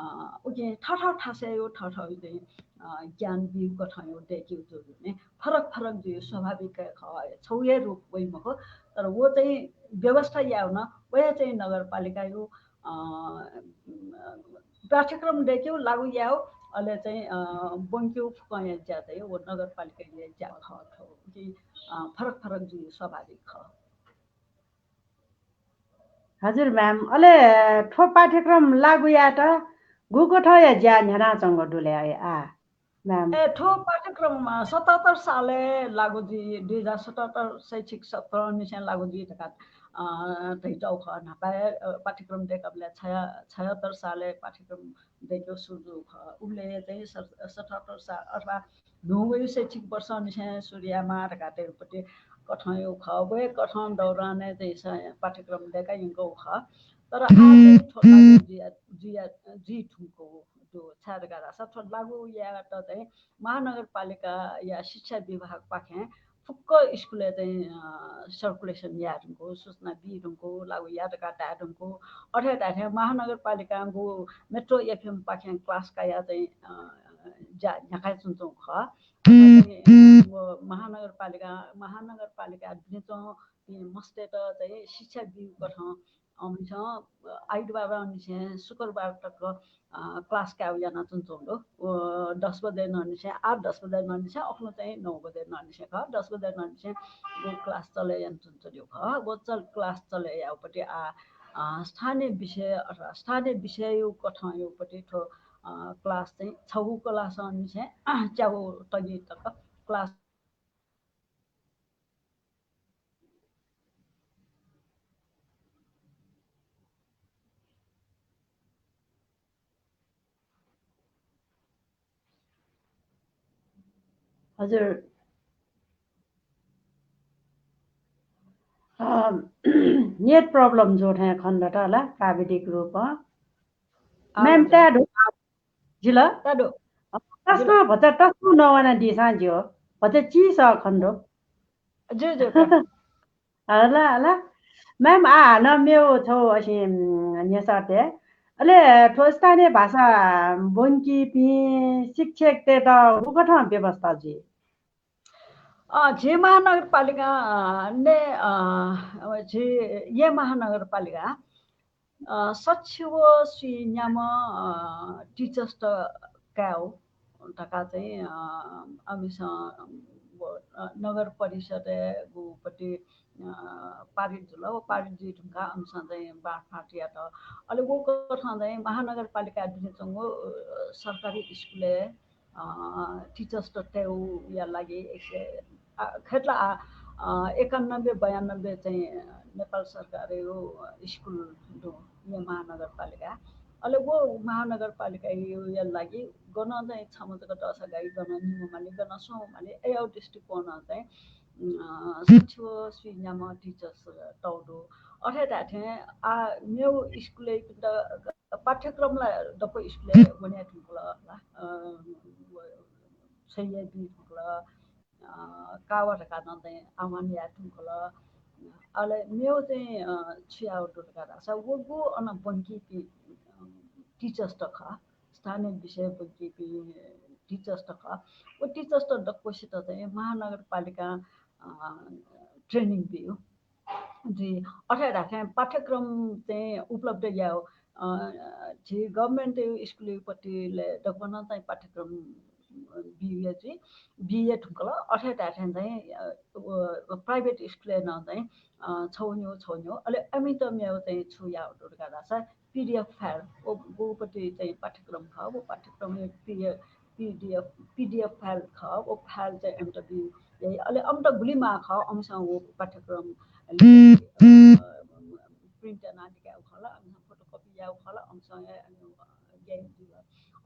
अ, उकिं थःथः थासय् यो थःथः चाहिँ, अ, ज्ञान बीउ कथंयाउ दय्केउ जुल भने फरक फरक जुइ स्वाभाविक हे खः, छौ हे रूप वइ मखु। तर व चाहिँ व्यवस्था याउ न, व हे चाहिँ नगरपालिकायाउ, अ, पाठ्यक्रम दय्केउ लागू याउ, अले चाहिँ, अ, ब्वंकेउ फुकंया ज्या चाहिँ व नगरपालिकाया ज्या खः थौ। उकिं, अ, फरक फरक जुइ स्वाभाविक खः। हजुर म्याम, अले थ्व पाठ्यक्रम लागू यायेत गुकथंया ज्या न्ह्यानाच्वंगु दु ले आ? म्याम। ए, थ्व पाठ्यक्रम, अ, सतहत्तर सालय् लागू जुइ, दुई हजार सतहत्तर शैक्षिक सत्रंनिसें लागू जुइ धकाः, अ, धयातःगु खः। न्हापा, अ, पाठ्यक्रम दय्‌काबलय् छया-, छयहत्तर सालय् पाठ्यक्रम दय्‌केगु सुरु जूगु खः। उबलय् चाहिँ स-, सतहत्तर साल अथवा न्हूगु शैक्षिक वर्षंनिसें सुरु यायेमाः धकाः धयागु पट्टि कथंयागु खः। व हे कथं दौरानय् चाहिँ स-, पाठ्यक्रम दय्‌का यंकूगु खः। तर आः चाहिँ थ्व लागू जुया-, जुया-, जुइ धुंकूगु दु। छाय् धकाः धाःसा थ्व लागू यायेत चाहिँ महानगरपालिकाया शिक्षा विभागपाखें फुक्क स्कुलय् चाहिँ, अ, circulation याये धुंकूगु, सूचना बी धुंकूगु, लागू या धकाः धाये धुंकूगु। अथे धाये थें महानगरपालिकां गु Metro FM पाखें class कयाः चाहिँ, अ, ज्या न्ह्याकाच्वनाच्वंगु खः। अथे चाहिँ, अ, व महानगरपालिका, महानगरपालिका दुने च्वंपिं मस्तय्त चाहिँ शिक्षा बीगु कथं अमिसं आइतबारंनिसें शुक्रबार तक, अ, class कायेगु यानाच्वनाच्वंगु दु। व दस बजे न्हंनिसें, आः दस बजे न्हंनिसें, अखुन्हु चाहिँ नौ बजे न्हंनिसें खः। दस बजे न्हंनिसें व class चले यानाच्वनाच्वंगु खः। व चल-, class चले यायेगु पट्टि आः, अ, स्थानीय विषय अथवा स्थानीय विषययागु कथंयागु पट्टि थ्व, अ, class चाहिँ छगू class निसें च्यागू तगिं तक class हजुर। अ, net problem जू थें खने दत ला, प्राविधिक रूपं। अँ, म्याम, हजुर। ताय् दु। जिल? ताय् दु। अ, तसकं जिल। भचा तसकं नवानादीसां ज्यू। भचा चिसः खने दु। ज्यू, ज्यू, का। हला, हला। म्याम, आः हानं मेगु छगू असिं, उम्, न्ह्यसः तये। अले थ्व स्थानीय भाषा ब्वंकीपिं शिक्षकतय्त गुकथं व्यवस्था जुइ? अ, झी महानगरपालिका, अ, ने, अ, झी येँ महानगरपालिका, अ, सच्छि व स्वीन्याम्ह, अ, teachers-त कायेगु धकाः चाहिँ, अ, अमिसं, अ, व, अ, नगर परिषदय् गुपट्टि, अ, पारित जुल। व पारित जुइ धुंकाः अमिसं चाहिँ बाँडफाँट यात। अले व कथं चाहिँ महानगरपालिका दुने च्वंगु, अ, सरकारी स्कुलय् अ, teachers-त तयेगुया लागि एक सय, अ, खय्‌त ला, अ, एकानब्बे बयानब्बे चाहिँ नेपाल सरकारया स्कुल दु येँ महानगरपालिका। अले व महानगरपालिकाया लागि गन चाहिँ छम्ह जक दःसा गाइ, गन निम्ह माली, गन स्वम्ह माली, अय् दृष्टिकोणं चाहिँ, अ, सच्छि व स्वीन्याम्ह teachers तौ दु। अथे धाये थें आः मेगु स्कुलय् पाठ्यक्रम ला दक्व स्कुलय् वने धुंकल ला, अ, व-, छ्वया बी धुंकल, अ, का वा धकाः नं चाहिँ आह्वान याये धुंकल। अले मेगु चाहिँ, अ, छु याये दु धकाः धाःसा व गु अन ब्वंकीपिं, अ, teachers-त खः, स्थानीय विषय ब्वंकीपिं teachers-त खः। व teachers-त दक्वसित चाहिँ महानगरपालिकां, अ, training बियु। जी, अथे धाये थें पाठ्यक्रम चाहिँ उपलब्ध यायु, अ, झी government-या स्कुलपट्टिले दक्वं नं चाहिँ पाठ्यक्रम बिया जुइ, बिया धुंकल। अथे धाये थें चाहिँ, अ, व, private स्कुलय् नं चाहिँ, अ, छगू न्ह्यः, छगू न्ह्यः, अले अमित मेगु चाहिँ छु याये दु धकाः धाःसा PDF file, व गुपट्टि चाहिँ पाठ्यक्रम खः, व पाठ्यक्रम PDF, PDF, PDF file खः, व file चाहिँ अमित बी याइ। अले अमित गुलि माः खः, अमिसं व पाठ्यक्रम, अ, print यानाः लिकायु खः ला, अमिसं photocopy यायु खः ला, अमिसं हे, अ, ग्याइ जुल।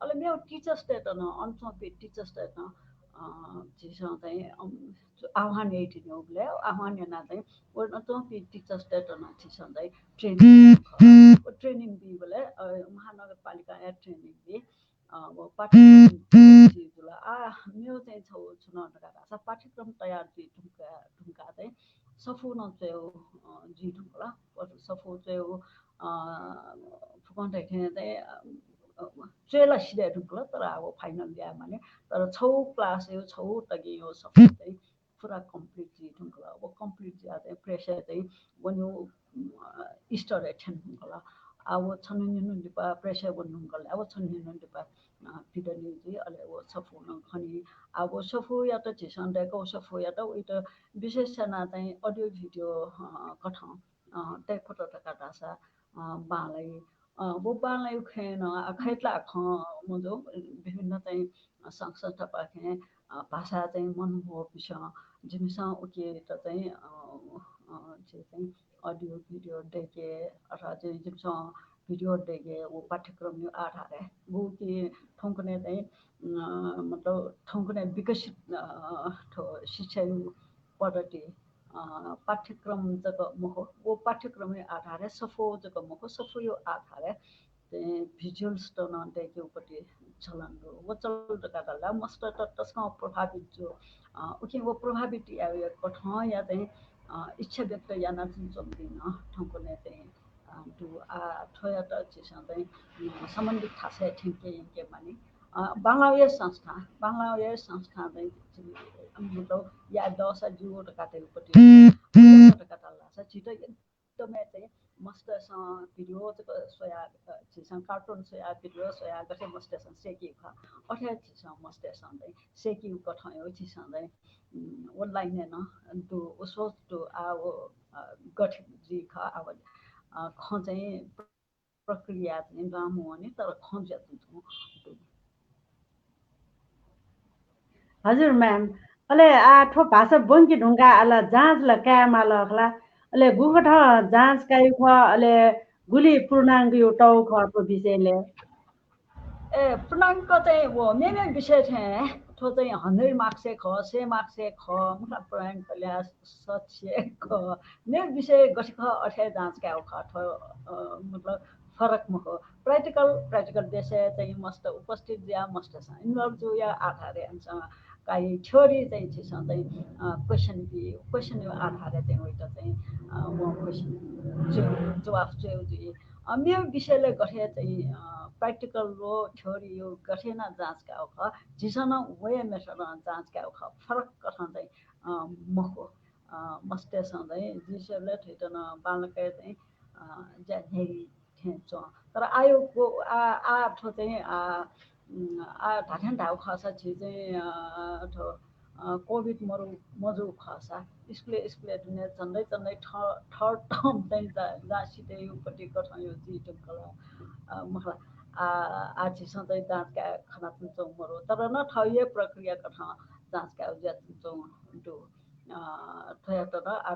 अले मेगु teachers-तय्त नं, अन च्वंपिं teachers-तय्त नं, अ, झीसं चाहिँ, अम, आह्वान याइतिनि उबलय्, आह्वान यानाः चाहिँ व नं च्वंपिं teachers-तय्त नं झीसं चाहिँ training, व training बीबलय्, अ, महानगरपालिकां हे training बी। अ, व पाठ्यक्रम जुल। आः, मेगु चाहिँ छगू छु नं धकाः धाःसा पाठ्यक्रम तयार जुइ धुंका, धुंकाः चाहिँ सफू नं च्वयेगु, अ, जुइ धुंकल। व सफू च्वयेगु, अ, फुकं धाये थें चाहिँ, अ, अ, च्वये ला सिधये धुंकल, तर आः व final याये मानि। तर छगू class-या, छगू तगिंया सफू चाहिँ पुरा complete जुइ धुंकल। व complete जुयाः चाहिँ pressure चाहिँ वन्यु, अ, स्तर हे थ्यने धुंकल। आः व छन्हु निन्हु लिपा pressure वने धुंकल। आः व छन्हु निन्हु लिपा, अ, पिदनी जुइ, अले व सफू नं खनी। आः व सफूयात झीसं दय्‌कः, व सफूयात वइत विशेष यानाः चाहिँ audio video, अ, कथं, अ, तये फत धकाः धाःसा, अ, बांलाइ। अ, व बांलायु खँय् नं, अ, खय्‌तला खँ मजू, विभिन्न चाहिँ, अ, संघ संस्थापाखें, अ, भाषा चाहिँ मनमोह बिस्युं जिमिसं उकियात चाहिँ, अ, अ, झी चाहिँ audio video दय्‌के, अथवा चाहिँ जिमिसं video दय्‌के, व पाठ्यक्रमया आधारय्। गुकी थौंकन्हय् चाहिँ, अ, मतलब थौंकन्हय् विकसित, अ, थ्व शिक्षाया पद्धति, अ, पाठ्यक्रम जक मखु, व पाठ्यक्रमया आधारय् सफू जक मखु, सफूया आधारय् चाहिँ visuals त नं दय्‌केगु पति चलन दु। व चलन धकाः धाःसा मस्त त तसकं प्रभावित जू। अ, उकिं व प्रभावित यायेगु कथंया चाहिँ, अ, इच्छा व्यक्त यानाच्वंपिं नं थौंकन्हय् चाहिँ, अ, दु। आ, थ्वयात झीसं चाहिँ, अ, सम्बन्धित थासय् थ्यंके यंके मानि। अ, बांलाःया संस्था, बांलाःया संस्था चाहिँ, मतलब, या दःसा ज्यू धकाः धइगु पति धकाः धाःसा झीत एकदमै चाहिँ मस्तय्‌सं video जक स्वया, अ, झीसं cartoon स्वया, video स्वया, गथे मस्तय्‌सं सय्‌की खः, अथे झीसं मस्तय्‌सं चाहिँ सय्‌कीगु कथंया झीसं चाहिँ, उम्, online य् नं दु, व सोच दु, आ, व, अ, गथे जुइ खः, आ, व, अ, खँ चाहिँ प्रक्रिया चाहिँ बांमवनी, तर खँ जुयाच्वंच्वंगु दु। हजुर ma'am, अले आ, थ्व भाषा ब्वंके धुंकाः आः ला जाँच ला काये माल खला, अले गुकथं जाँच कायेगु खः, अले गुलि पूर्णाङ्कया तःगु खः थ्व विषयलय्? ए, पूर्णाङ्क चाहिँ व मेमेगु विषय थें, थ्व चाहिँ hundred marks य् खः, सय marks य् खः, मखुला, पूर्णाङ्क ल्याः सच्छि खः। मेगु विषय गथे खः अथे जाँच कायेगु खः, थ्व, अ, मतलब फरक मखु। Practical, practical देशय् चाहिँ मस्त उपस्थित जुयाः मस्तय्‌सं involve जुया आधारय् हानं चाहिँ theory चाहिँ झीसं चाहिँ, अ, question बी, question या आधारय् चाहिँ वइत चाहिँ, अ, व question जु-, जवाफ च्वयेगु जुइ। अ, मेगु विषयलय् गथे चाहिँ, अ, practical व theory या गथे यानाः जाँच कायेगु खः, झीसं नं वया method नं जाँच कायेगु खः, फरक कथं चाहिँ, अ, मखु। अ, मस्तय्‌सं चाहिँ जिं स्वयेबलय् थुइत नं बांलाक चाहिँ, अ, ज्या न्ह्याइ थें च्वं। तर आः यो को-, आ, आ, थ्व चाहिँ, आ, उम्, आ, धात्थें धाःगु खःसा झी चाहिँ, अ, थ्व, अ, COVID मरु-, मजूगु खःसा स्कुलय्, स्कुलय् दुने झन्डै, झन्डै थ-, third term चाहिँ जा-, जाँसितय्‌गु पति कथं यो जुइ धुंकल, अ, मखुला। आ, आ, झीसं चाहिँ जाँच काये खनाच्वंगु मरु। तर नं थःगु हे प्रक्रिया कथं जाँच काये जुयाच्वंगु दु। अ, थ्वयात नं आ,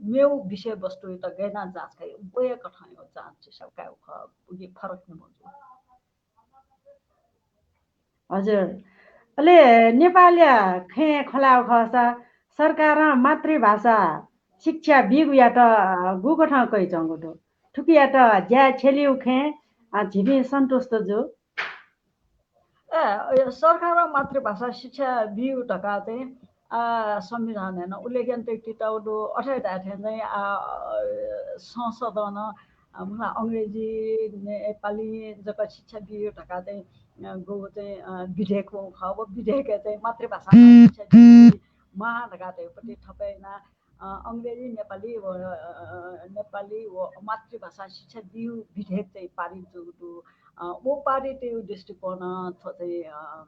मेगु विषयवस्तुयात गय् यानाः जाँच काइ, वया कथं यो जाँच झीसं कायेगु खः, उकी फरक नं मजू। हजुर। अले नेपालया खँय् खँ ल्हायेगु खःसा सरकारं मातृभाषा शिक्षा बीगुयात, अ, गुकथं कयाच्वंगु दु? थुकियात ज्याय् छ्यलीगु खँय्, अ, झीपिं सन्तुष्ट जू। ए, अ, सरकारं मातृभाषा शिक्षा बीगु धकाः चाहिँ, अ, संविधानय् नं उल्लेख यानातयागु दु। अथे धाये थें चाहिँ, अ, संसदं नं, अ, मखुला, अंग्रेजी, नेपाली जक शिक्षा बीगु धकाः चाहिँ, अ, गु चाहिँ, अ, विधेयक वंगु खः। व विधेयकय् चाहिँ मातृभाषां शिक्षा बी माः धकाः धइगु पति थप यानाः अ, अंग्रेजी, नेपाली व, अ, नेपाली व मातृभाषां शिक्षा बीगु विधेयक चाहिँ पारित जूगु दु। अ, व पारित यायेगु दृष्टिकोणं थ्व चाहिँ, अ,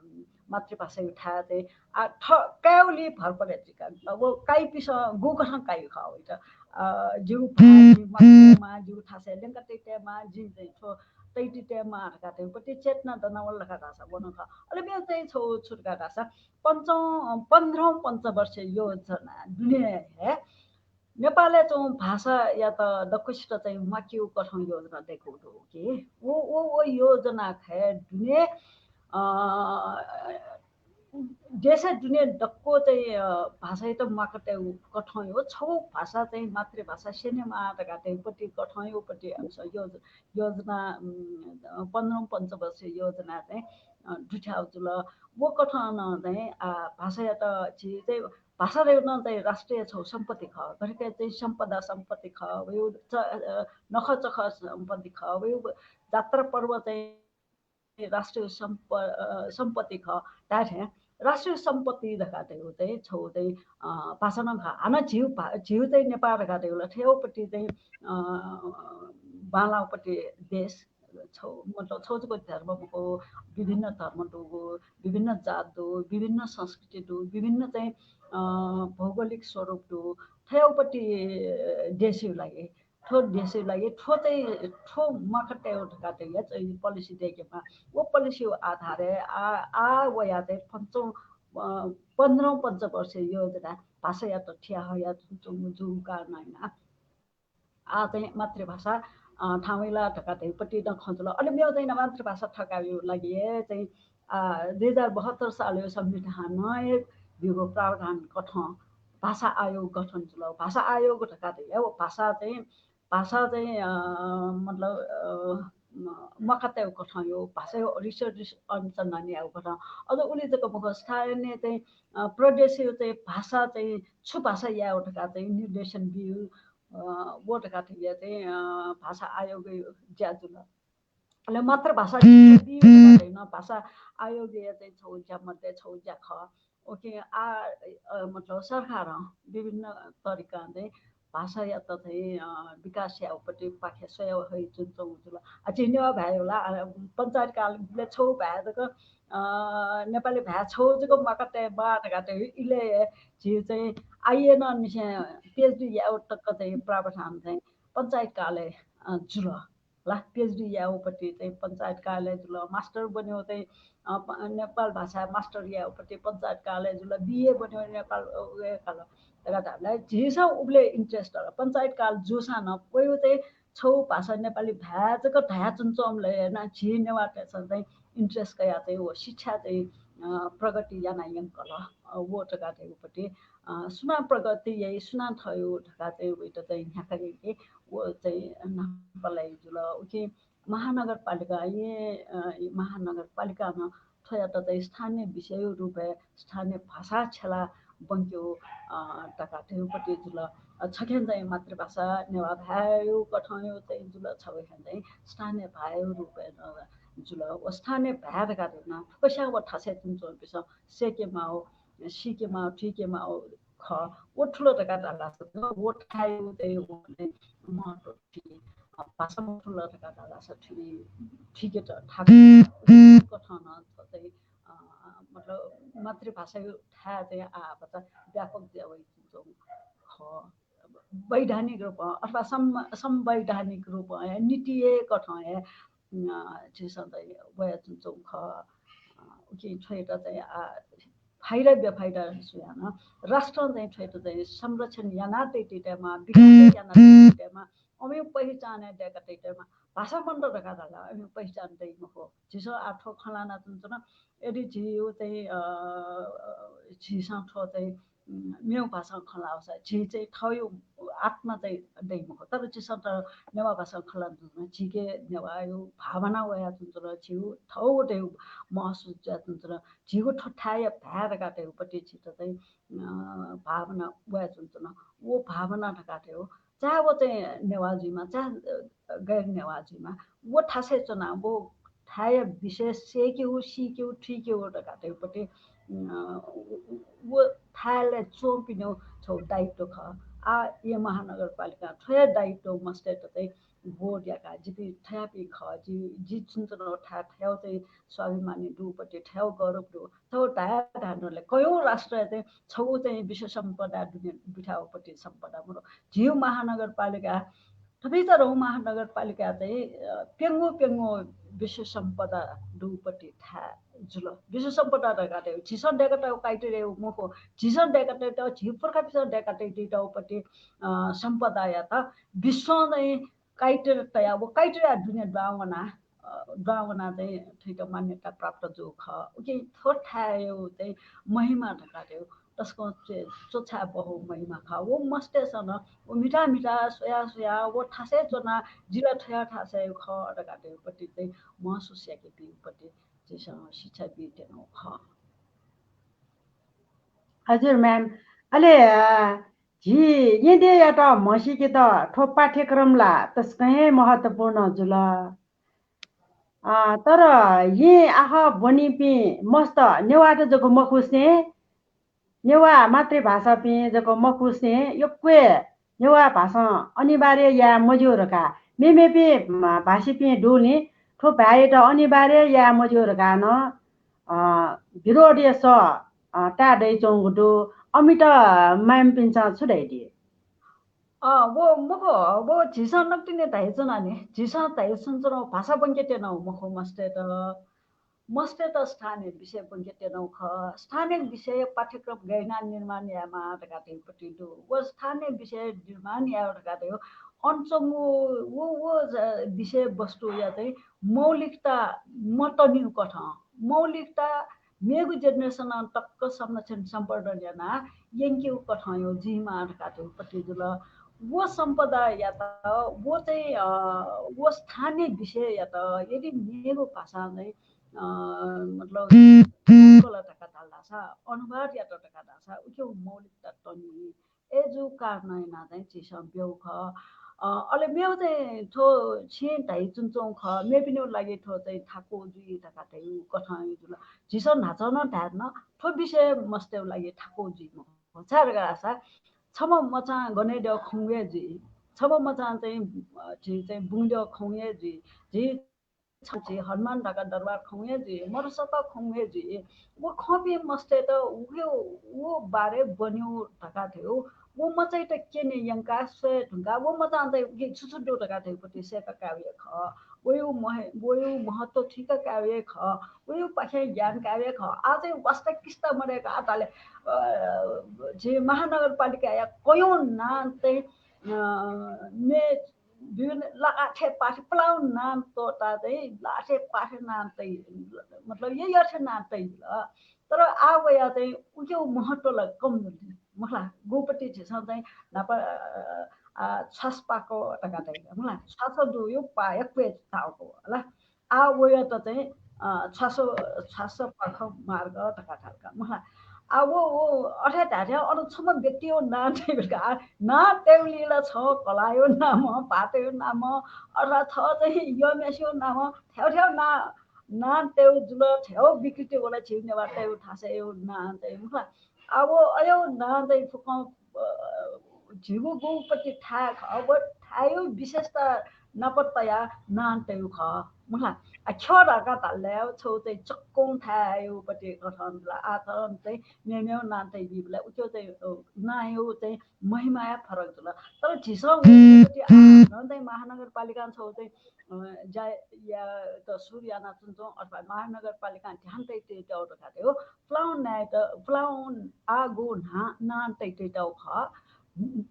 मातृभाषाया थाय् चाहिँ, आ, थ-, कायेगुली भर परे जुइका। व काइपिसं गुकथं काइ खः वइत। अ, जिगु भाय् मातृभाषा जिगु थासय् ल्यंका तयेमाः, जिं चाहिँ थ्व तयातयेमाः धकाः धइगु पति चेतना दनावल धकाः धाःसा व नं खः। अले मेगु चाहिँ छगू छु धकाः धाःसा पञ्च-, पन्ध्रौं पञ्चवर्षीय योजना दुने हे नेपालय् च्वंगु भाषायात दक्वसित चाहिँ म्वाकेगु कथं योजना दय्‌कूगु दु कि। व, व, व योजना खय् दुने, अ, देशय् दुने दक्व चाहिँ, अ, भाषायात म्वाका तयेगु कथं यो छगू भाषा चाहिँ मातृभाषा स्यनेमाः धकाः धइगु पति कथं यो पति अंश योज-, योजना, उम्, पन्ध्रौं पञ्चवर्षीय योजना चाहिँ, अ, दुथ्याःगु जुल। व कथं नं चाहिँ, आ, भाषायात झी चाहिँ भाषा धइगु नं चाहिँ राष्ट्रिय छगू सम्पत्ति खः। गथेकि चाहिँ सम्पदा सम्पत्ति खः, वयु च-, अ, नखःचखः सम्पत्ति खः, वयु जात्रा पर्व चाहिँ राष्ट्रिय सम्प-, अ, सम्पत्ति खः। धाये थें राष्ट्रिय सम्पत्ति धकाः धइगु चाहिँ छगू चाहिँ, अ, भाषा नं खः। हानं झीगु भा-, झीगु चाहिँ नेपाल धकाः धइगु ला थेगुपट्टि चाहिँ, अ, बांलाःगुपट्टि देश छगू, मतलब, छगू जक धर्म मखु, विभिन्न धर्म दुगु, विभिन्न जात दु, विभिन्न संस्कृति दु, विभिन्न चाहिँ, अ, भौगोलिक स्वरूप दु, थेगुपट्टि देशया लागि। थ्व देशया लागि थ्व चाहिँ थ्व मखुत तयेगु धकाः चाहिँ या चाहिँ policy दय्केमाः। व policy या आधारय् आ, आ वया चाहिँ पन्ध्रौं, अ, पन्ध्रौं पञ्चवर्षीय योजना भाषायात थिया हया च्वंगु जूगु कारणं याना आ चाहिँ मातृभाषा, अ, थाहां वइला धकाः धइपट्टि नं खँ जुल। अले मेगु चाहिँ मातृभाषा थकायेगु लागि हे चाहिँ, अ, दुई हजार बहत्तर सालया संविधानं हे ब्यूगु प्रावधान कथं भाषा आयोग गठन जुल। भाषा आयोग धकाः धइगु भाषा चाहिँ, भाषा चाहिँ, अ, मतलब, अ, म-, मखुत तयेगु कथं या, भाषाया research अनुसन्धान यायेगु कथं। अझ उलि जक मखु, स्थानीय चाहिँ, अ, प्रदेशया चाहिँ भाषा चाहिँ छु भाषा यायेगु धकाः चाहिँ निर्देशन बियु, अ, व धकाः धइगु चाहिँ, अ, भाषा आयोगया ज्या जुल। अले मातृभाषा बियु धकाः धइगु नं भाषा आयोगया चाहिँ छगू ज्या मध्ये छगू ज्या खः। OK, आ, अ, मतलब सरकारं विभिन्न तरिकां चाहिँ भाषायात चाहिँ, अ, विकास यायेगुपट्टि पाखे स्वया हयाच्वंगु जुल। आ, झी नेवाः भाय् ला, अ, पञ्चायत कालय् छगू भाय् जक, अ, नेपाली भाय् छगू जक मखुत तयेमाः धकाः धइगु इलय् हे झी चाहिँ आइए नं निसें PhD यायेगु तक चाहिँ प्रावधान चाहिँ पञ्चायत कालय्, अ, जुल। ला PhD यायेगुपट्टि चाहिँ पञ्चायत कालय् जुल, master बनेगु चाहिँ, अ, प-, नेपाल भाषा master यायेगुपट्टि पञ्चायत कालय् जुल, BA बनेगु नेपाल, अ, उगु काल धकाः धाःबलय् झीसं उबलय् interest दल। पञ्चायत काल जूसां नं वयागु चाहिँ छगू भाषा नेपाली भाय् जक धयाच्वनाच्वंबलय् याना झी नेवाःतय्सं चाहिँ interest कयाः चाहिँ व शिक्षा चाहिँ, अ, प्रगति याना यंकल। अ, व धकाः धइगुपट्टि, अ, सुनां प्रगति याइ, सुनां थ्व याइ धकाः चाहिँ वइत चाहिँ न्ह्याका यंके व चाहिँ न्हापालाइ जुल। उकिं महानगरपालिकां, अ, महानगरपालिकां नं थ्वयात चाहिँ स्थानीय विषयया रूपय् स्थानीय भाषा छ्यला ब्वंकेगु, अ, धकाः धइगुपट्टि जुल। अ, छखें चाहिँ मातृभाषा नेवाः भाय्‌या कथंया चाहिँ जुल, छखें चाहिँ स्थानीय भाय्‌या रूपय् नं जुल। व स्थानीय भाय् धकाः धइगु नं फुक्कस्यां व थासय् च्वनाच्वंपिन्सं सय्‌के माःगु, सीके माःगु, थुइके माःगु खः। व थुल धकाः धाःसा व थाय्‌या चाहिँ व महत्व थुइ, अ, भाषा मथुल धकाः धाःसा थुइ, थुइकेत थाकु कथं नं थ्व चाहिँ, अ, मतलब मातृभाषाया थाय् चाहिँ आ भचा व्यापक जुया वइच्वंगु खः। वैधानिक रूपं अथवा सं-, संवैधानिक रूपं हे, नीतिया कथं हे, अ, झीसं चाहिँ वयाच्वनाच्वंगु खः। अ, उकिं थ्वयात चाहिँ आ, फाइदा बेफाइदा जुयाः नं राष्ट्रं चाहिँ थ्वयात चाहिँ संरक्षण याना तइतइमाः, विकास याना तइतइमाः, अमिगु पहिचान हे दय्‌का तइतइमाः। भाषा मन्त धकाः धाःसा अमिगु पहिचान दइ मखु। झीसं आ थ्व खँ ल्हानाच्वनाच्वन, यदि झीगु चाहिँ, अ, झीसं थ्व चाहिँ, उम्, मेगु भाषां खँ ल्हाःसा झी चाहिँ थःगु आत्मा चाहिँ दइ मखु। तर झीसं त नेवाः भाषां खँ ल्हानाच्वनाच्वन, झीके नेवाःया भावना वयाच्वनाच्वन, झीगु थःगु धइगु महसुस जुयाच्वनाच्वन, झीगु थ्व थाय्‌या भाय् धकाः धइगुपट्टि झीत चाहिँ, अ, भावना वयाच्वनाच्वन। व भावना धकाः धइगु चाहे व चाहिँ नेवाः जुइमा, चाहे, अ, गैर नेवाः जुइमा, व थासय् च्वनाः व थाय्‌या विषय सय्‌केगु, सीकेगु, थुइकेगु धकाः धइगुपट्टि, अ, व, व थाय्‌लय् च्वंपिनिगु छगू दायित्व खः। आ, यः महानगरपालिकां थ्वया दायित्व मस्तय्‌त चाहिँ बोध याकाः जिपिं थज्याःपिं खः, जि, जि च्वनाच्वनागु थाय् थज्याःगु चाहिँ स्वाभिमानी दुगुपट्टि, थज्याःगु गौरव दु। थ्व धाये धायेवं कयौं राष्ट्रय् चाहिँ छगू चाहिँ विश्व सम्पदा दुने बिथाःगुपट्टि सम्पदा मरु। झीगु महानगरपालिका, थुपिं चारौं महानगरपालिका चाहिँ, अ, प्यंगू प्यंगू विश्व सम्पदा दुगुपट्टि थाय् जुल। विश्व सम्पदा धकाः धइगु झीसं दय्‌का तयागु criteria मखु, झीसं दय्‌का तयातःगु, झी पुर्खापिन्सं दय्‌का तयातःगुपट्टि, अ, सम्पदायात विश्वं चाहिँ criteria तयाः, व criteria दुने दुहां वनाः, अ, दुहां वनाः चाहिँ थुइत मान्यता प्राप्त जूगु खः। उकिं थ्व थाय्‌या चाहिँ महिमा धकाः धइगु तसकं च्व-, च्वछाये बहःगु महिमा खः। व मस्तय्‌सं नं व म्हिता म्हिता स्वया स्वया व थासय् च्वनाः जि ला थज्याःगु थासय्‌या खः धकाः धइगुपट्टि चाहिँ महसुस याकेबीगुपट्टि झीसं शिक्षा बीत्यनागु खः। हजुर ma'am, अले, अ, झी येँद्यःयात म्हसीकेत थ्व पाठ्यक्रम ला तसकं हे महत्त्वपूर्ण जुल। अ, तर येँ आखः ब्वनीपिं मस्त नेवाःत जक मखुसें, नेवाः मातृभाषापिं जक मखुसें यक्व हे नेवाः भाषां अनिवार्य याये मज्यू धकाः मेमेपिं, म, भाषीपिं दुलिं थ्व भाय्‌यात अनिवार्य याये मज्यू धकाः नं, अ, विरोधया सः, अ, ताये दयाच्वंगु दु। अमित ma'am-पिन्सं छु धयादी? अँ, व मखु, व झीसं नकतिनि धाइच्वना नि, झीसं धाइच्वनाच्वनागु भाषा ब्वंके त्यनागु मखु मस्तय्त। मस्तय्त स्थानीय विषय ब्वंके त्यनागु खः। स्थानीय विषय पाठ्यक्रम गय् यानाः निर्माण यायेमाः धकाः धइगु पति दु। व स्थानीय विषय निर्माण यायेगु धकाः धइगु अन च्वंगु व, व ज-, विषय वस्तुया चाहिँ मौलिकता मतनीगु कथं, मौलिकता मेगु generation-ं तक्क संरक्षण संवर्धन यानाः यंकेगु कथंया जुइमाः धकाः धइगु पति जुल। व सम्पदायात, व चाहिँ, अ, व स्थानीय विषययात यदि मेगु भाषां चाहिँ, अ, मतलब, कल धकाः धाल धाःसा, अनुवाद यात धकाः धाःसा, उके मौलिकता तनी। अय् जूगु कारणं यानाः चाहिँ झीसं ब्यूगु खः। अ, अले मेगु चाहिँ थ्व छिं धाइच्वनाच्वंगु खः, मेपिनिगु लागि थ्व चाहिँ थाकु जुइ धकाः धइगु कथं जुल। झीसं न्हाचः नं धायेधुन, थ्व विषय मस्तय्गु लागि थाकु जुइ मखु। छाय् धकाः धाःसा, छम्ह मचां गन द्यः खंगु हे जुइ, छम्ह मचां चाहिँ, अ, झी चाहिँ बुंग द्यः खंगु हे जुइ, झी छ-, झी हनुमान ढाका दरबार खंगु हे जुइ, मरुसत्व खंगु हे जुइ। व खंपिं मस्तय्त उके, व बारे ब्वनेगु धकाः धइगु, व मचायात क्यने यंकाः स्वये धुंकाः व मचां चाहिँ उके छु छु दु धकाः धइगु पति सय्का कायेगु हे खः। वयु मह-, वयु महत्व थुइका कायेगु हे खः। वयुपाखें ज्ञान कायेगु हे खः। आः चाहिँ वास्ता किस्ता मदय्क आः धाले, अ, झी महानगरपालिकाया कयौं नां चाहिँ, अ, मे विभिन्न लाखे पाखे पुलांगु नां त्वःताः चाहिँ लाखे पाखे नां तइ, मतलब यःथें नां तइ जुल। तर आः वयाः चाहिँ उके महत्व ला कम जुल। मखु ला, गुपति झीसं चाहिँ न्हापा, अ, अ, छ्वासपाख धकाः धाइ ला, मखु ला, छ्वास दुगु पाः यक्व हे ताःगु ला। आः वयात चाहिँ, अ, छ्वास, छ्वासपाख मार्ग धकाः धाल का, मखु ला। आः व, व अथे धायेथें अन छम्ह व्यक्तिया नां तइबलय् का, नां तयेबलय् ला छगू कलाःया नामं, भाःतया नामं, अथवा थः चाहिँ यःम्हेसिया नामं, थ्व थ्व नां, नां तयेगु जुल, थ्व विकृति वल, झी नेवाःतय् थासय् नां तइ, मखु ला। आः व अय् नां तइ फुक्कं, अ, झीगु गुपति थाय् खः, व थाय्या विशेषता नाप तयाः नां तयेगु खः, मखु ला। आः ख्यः धकाः धाल ला, छगू चाहिँ चक्कं थाय्या पति कथं जुल। आः थन चाहिँ मेमेगु नां तइबलय् उके चाहिँ, अ, नांया चाहिँ महिमा हे फरक जुल। तर झीसं व पति आः हानं चाहिँ महानगरपालिकां छगू चाहिँ, अ, ज्या यायेत सुरु यानाच्वनाच्वंगु अथवा महानगरपालिकां ध्यान तयातःगु धकाः धइगु पुलांगु नांयात, पुलांगु आःगु नां, नां तयातःगु खः।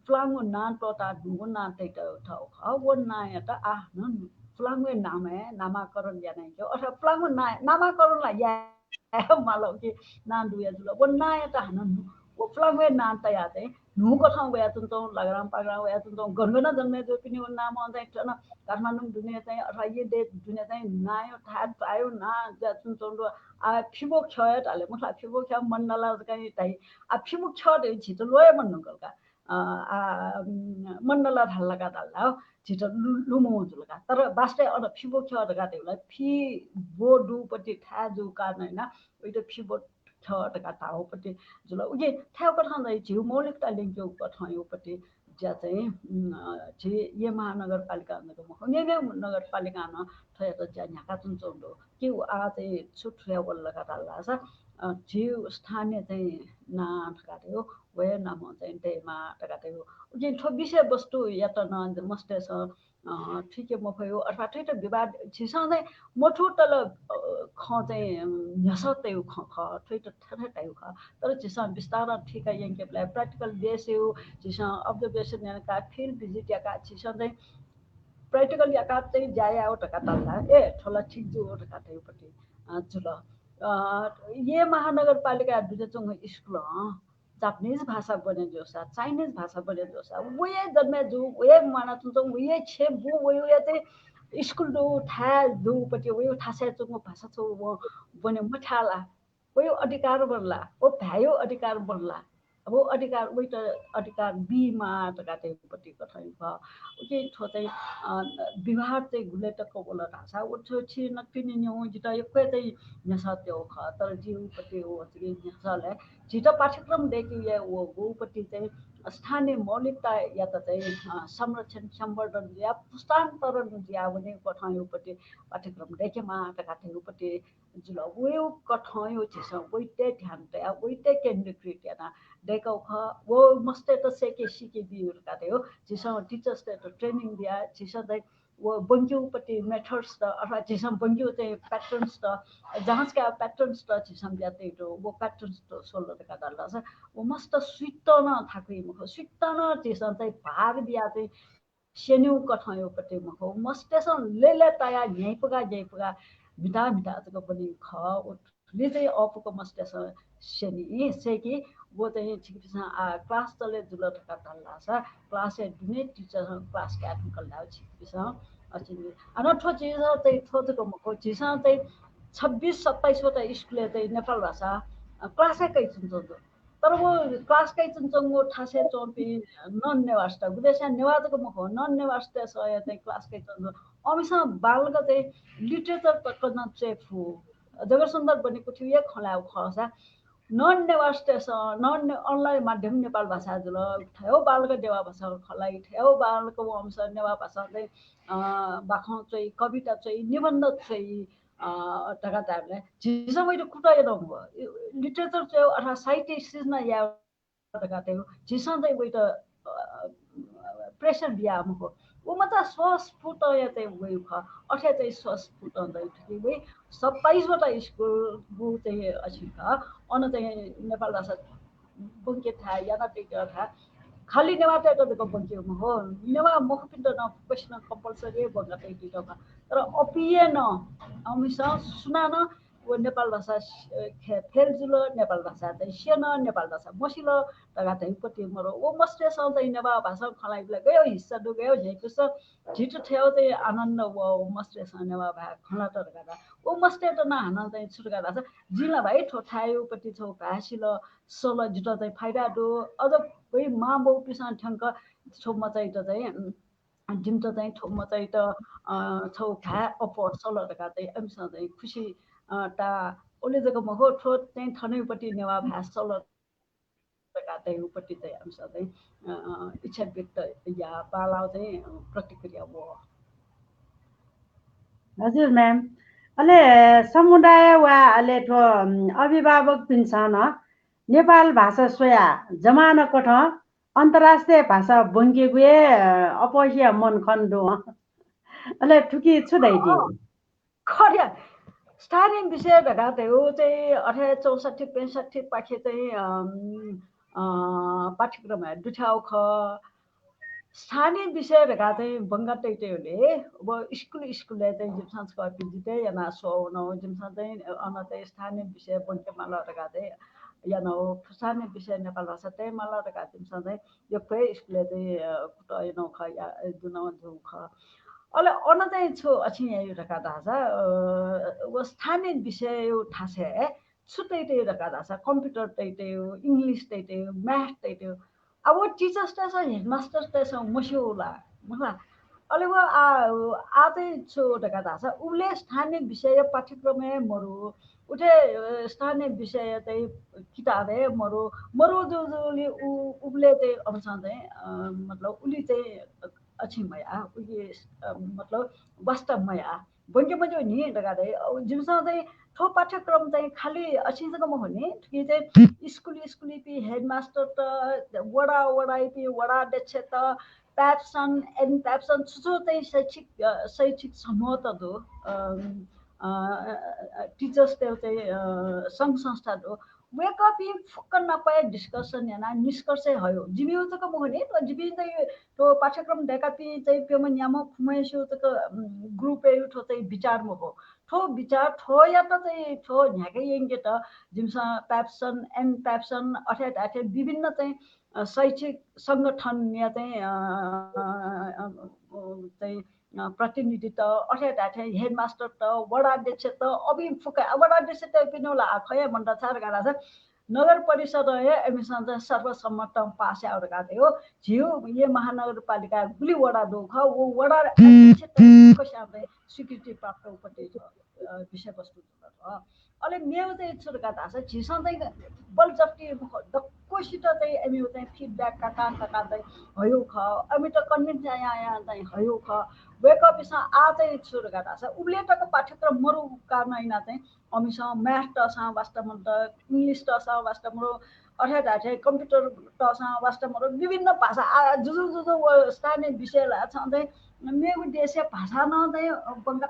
पुलांगु नां त्वःताः न्हूगु नां तयातःगु खः। व नांयात आः हानं पुलांगुया नामं हे नामाकरण यानाः यंकेगु, अथवा पुलांगु नां, नामाकरण ला याये माल कि नां दुया जुल। व नांयात हानं न्हू, व पुलांगुया नां तयाः चाहिँ न्हूकथं वयाच्वनाच्वंगु, लग्रां पाग्रां वयाच्वनाच्वंगु, गन गन जन्मे जूपिनिगु नामं चाहिँ थन काठमाडौं दुने चाहिँ अथवा यः देश दुने चाहिँ नांया थाय्, थाय्या नां जुयाच्वनाच्वंगु दु। आः फिबो ख्यः हे धाल, मखु ला, फिबो ख्यः मण्डला जक धाइ। आः फिबो ख्यः धइगु झीत ल्वःमन धुंकल का। अ, आः, उम्, मण्डला धाल का धाल ला, झीत लु-, लुमं जुल का। तर वास्तवय् अन फिबो ख्यः धकाः धइबलय् फिबो दुपति थाय् जूगु कारणं यानाः वयात फिबो ख्यः धकाः धाःगु पति जुल। उकिं थ्व कथं चाहिँ झीगु मौलिकता ल्यंकेगु कथंया पति ज्या चाहिँ, उम्, अ, झी यः महानगरपालिकां जक मखु, मेमेगु नगरपालिकां नं थ्वयात ज्या न्ह्याकाच्वनाच्वंगु दु। कि व आः चाहिँ छु थुया वल धकाः धाल धाःसा, अ, झीगु स्थानीय चाहिँ नां धकाः धइगु, वया नामं चाहिँ दयेमाः धकाः धइगु। उकिं थ्व विषयवस्तुयात नं मस्तय्सं, अ, थुइके मफइगु अथवा थुइत विवाद, झीसं चाहिँ मथूतल, अ, खँ चाहिँ, अ, न्ह्यसः तयेगु खँ खः, थुइत थथे तयेगु खः। तर झीसं बिस्तारं थुइका यंकेबलय् practical देशय् झीसं observation यानाः, field visit याकाः झीसं चाहिँ practical याकाः चाहिँ ज्या यायेगु धकाः धाल ला, ए, थ्व ला ठीक जू धकाः धइगु पति, अ, जुल। अ, यः महानगरपालिकाय् दुने च्वंगु स्कुलं Japanese भाषा ब्वने जूसा, Chinese भाषा ब्वने जूसा, वया जन्मे जू, वया म्वानाच्वनाच्वंगु, वया छेँ बुँ, वया चाहिँ स्कुल दु, थाय् दुपति, वया थासय् च्वंगु भाषा छगू वं ब्वने मथ्याः ला? वया अधिकार मदु ला? व भाय्या अधिकार मदु ला? व अधिकार, वयात अधिकार बीमाः धकाः धइगु पति कथं खः। उकिं थ्व चाहिँ, अ, विवाद चाहिँ गुलय् तक वल धाःसा, व थ्व छिं नकतिनि न्यंगु जितः यक्व हे चाहिँ न्ह्यसः तयेगु खः। तर जिं उकिपति व चाहिँ न्ह्यसः ले झीत पाठ्यक्रम दय्केगु हे व गुपति चाहिँ स्थानीय मौलिकतायात चाहिँ, अ, संरक्षण, संवर्धन जुयाः, पुस्तान्तरण जुयाः वनेगु कथंया पति पाठ्यक्रम दय्केमाः धकाः धइगु पति जुल। वय् कथंयु झीसं वइत ध्यान तया, वइत केन्द्रीकृत याना दय्‌कः खः। व मस्तय्‌त सय्‌के सीके बियु धकाः धयो। झीसं teachers-तय्‌त training बिया, झीसं चाहिँ व ब्वंकेगुपट्टि methods-त, अथवा झीसं ब्वंकेगु चाहिँ patterns-त, जाँच कायेगु patterns-त झीसं बिया तयेत, व patterns-त स्वल धकाः धाल धाःसा, व मस्त सुइत नं थाकुइ मखु, सुइत नं झीसं चाहिँ भार बिया चाहिँ स्यनेगु कथंयु पट्टि मखु, मस्तय्‌सं लय्‌लय् ताया न्ह्याइपुगा न्ह्याइपुगा म्हिता म्हिता जक ब्वनी खः। व थुलि चाहिँ अःपुक मस्तय्‌सं स्यनी, सय्‌की। व चाहिँ छिकपिसं आ class चले जुल धकाः धाल धाःसा class-य् दुने teacher-सं class काये धुंकल धाःगु छिकपिसं अचिनि। अन थ्व झीसं चाहिँ थ्व जक मखु, झीसं चाहिँ छब्बिस सत्ताइस वटा स्कुलय् चाहिँ नेपाल भाषा, अ, class-य् कइच्वंच्वंगु। तर व class कइच्वंच्वंगु थासय् च्वंपिं non नेवाःतय्‌सं, गुबलेस्यां नेवाः जक मखु, non नेवाःतय्‌सं या चाहिँ class कइच्वंगु। अमिसं बांलाक चाहिँ literature तक नं च्वये फु। जगत सुन्दर ब्वनेकुथिया खँ ल्हायेगु खःसा, non नेवाःतय्‌सं, non ने-, online माध्यम नेपाल भाषा जुल, थय् बांलाक नेवाः भाषां खँ ल्हाइ, थय् बांलाक व अमिसं नेवाः भाषां चाहिँ, अ, बाखं च्वइ, कविता च्वइ, निबन्ध च्वइ, अ, धकाः धायेबलय् झीसं वइत कुतः यानागु मखु। Literature च्वयेगु अथवा साहित्य सिर्जना यायेगु धकाः चाहिँ झीसं चाहिँ वइत, अ, pressure बिया मखु। व मचा स्वस्फूर्तया चाहिँ वयु खः। अथे चाहिँ स्वस्फूर्त चाहिँ थुकी वइ। सत्ताइस वटा स्कुलगु चाहिँ अछि खः। अन चाहिँ नेपाल भाषा ब्वंके थाय्, याना तयेके थाय्। खालि नेवाःतय्‌त जक ब्वंके मखु, नेवाः मखुपिन्त नं फुक्कसिनं compulsory ब्वंका तयेके खः। तर अपिं हे नं अमिसं सुनानं व नेपाल भाषा स-, खे-, fail जुल, नेपाल भाषा चाहिँ स्यन, नेपाल भाषा मसिल धकाः धइपति मरु। व मस्तय्‌सं चाहिँ नेवाः भाषां खँ ल्हाइबलय् गय् हिस्सा दु, गय् झीपिसं झीत थय् चाहिँ आनन्द व, व मस्तय्‌सं नेवाः भाय् खँ ल्हात धकाः धाः। व मस्तय्‌त नं हानं चाहिँ छु धकाः धाःसा, जिं ला भाइ थ्व थाय्‌युपति छौ भाय् सिल, सल, जित चाहिँ फाइदा दु। अझ वइ मांबौपिसं थ्यंक छौ मचाइत चाहिँ, उम्, जिमित चाहिँ थ्व मचाइत, अ, छौ भाय् अप्वः सल धकाः चाहिँ अमिसं चाहिँ खुसी, अ, ता ओले जक मखु, थ्व चाहिँ थनैपति नेवाः भाय् सल धकाः चाहिँ उपति चाहिँ अमिसं चाहिँ, अ, इच्छा व्यक्त या बांलाः चाहिँ, अ, प्रतिक्रिया वः। हजुर ma'am। अले समुदाय वा अले थ्व, उम्, अभिभावकपिन्सं नं नेपाल भाषा स्वया जमाना कथं अन्तर्राष्ट्रिय भाषा ब्वंकेगु हे, अ, अप्वःसिया मन खन दु। अले थुकी छु धइदी? अँ, खड्या। स्थानीय विषय धकाः धयो चाहिँ अथे चौसट्ठी पैंसट्ठी पाखे चाहिँ, अम, अ, पाठ्यक्रम हे दुथ्याउ खः। स्थानीय विषय धकाः चाहिँ ब्वंका तयेतयेबलय् व स्कुल स्कुलय् चाहिँ जिमिसं छकः visit याना स्वः वनौ, जिमिसं चाहिँ अन चाहिँ स्थानीय विषय ब्वंके माल धकाः चाहिँ यानौ, स्थानीय विषय नेपाल भाषा तये माल धकाः जिमिसं चाहिँ यक्व हे स्कुलय् चाहिँ, अ, कुतः यानौ खः, या, दुनौ दु खः। अले अन चाहिँ छु अछि यायु धकाः धाःसा, अ, व स्थानीय विषययु थासय् छु तयेतयु धकाः धाःसा computer तयेतयु, English तयेतयु, math तयेतयु। अब व teachers-तय्‌सं, headmaster-तय्‌सं मस्यू ला, मखु ला। अले व आ, आ चाहिँ छु धकाः धाःसा उबलय् स्थानीय विषय पाठ्यक्रम हे मरु, उथे, अ, स्थानीय विषय चाहिँ किताब हे मरु, मरु जुजुलि उ, उबलय् चाहिँ अमिसं चाहिँ, अ, मतलब उलि चाहिँ अछि मया, उलि, अ, मतलब वास्ता मया। ब्वंके मज्यू नि धकाः धाइ। अ, जिमिसं चाहिँ थ्व पाठ्यक्रम चाहिँ खालि अछि जक मखु नि, थुकी चाहिँ स्कुल, स्कुलय्‌पिं headmaster-त, वडा, वडाय्‌पिं वडा अध्यक्षत, प्याप्सन, एन प्याप्सन, छु छु चाहिँ शैक्षिक, अ, शैक्षिक समूहत दु, अ, अ, अ, teachers-त चाहिँ, अ, संघ संस्था दु। वय्‌कःपिं फुक्क नाप हे discussion यानाः निष्कर्ष हयो। जिमिगु जक मखु नि, थ्व जिपिं चाहिँ थ्व पाठ्यक्रम दय्‌कापिं चाहिँ प्यम्ह न्याम्ह खुम्हय्‌सिगु जक, उम्, group-य् थ्व चाहिँ विचार मखु। थ्व विचार थ्वयात चाहिँ थ्व न्ह्याके यंकेत जिमिसं प्याप्सन, एन प्याप्सन, अथे अथे विभिन्न चाहिँ, अ, शैक्षिक संगठनया चाहिँ, अ, अ, अ, चाहिँ, अ, प्रतिनिधित, अथे धायेथें headmaster-त, वडा अध्यक्षत, अपिं फुक्क, आ, वडा अध्यक्षत पिने ला आ, खया मन्त छार गाला छ। नगर परिषद हे अमिसं चाहिँ सर्वसम्मत पास याउ धकाः धयो। झिउ ये महानगरपालिका गुलि वडा दु खः, व वडा अध्यक्षत कस्यां चाहिँ स्वीकृति प्राप्त उपति, अ, विषयवस्तु जुल। अले मेव चाहिँ छु धकाः धाःसा झीसं चाहिँ बलजफ्ती दक्वसित चाहिँ एमिव चाहिँ feedback का कान तका चाहिँ हयो ख, अमित convince या या चाहिँ हयो ख। वय्कःपिसं आ चाहिँ छु धकाः धाःसा उबले तक पाठ्यक्रम मरु कारणं याना चाहिँ अमिसं math तःसां वास्ता मन्त, English तःसां वास्ता मरु, अथे धाःथें computer तःसां वास्ता मरु, विभिन्न भाषा, आ, जुजु जुजु व स्थानीय विषय ला छं चाहिँ मेगु देशया भाषा नं चाहिँ बंका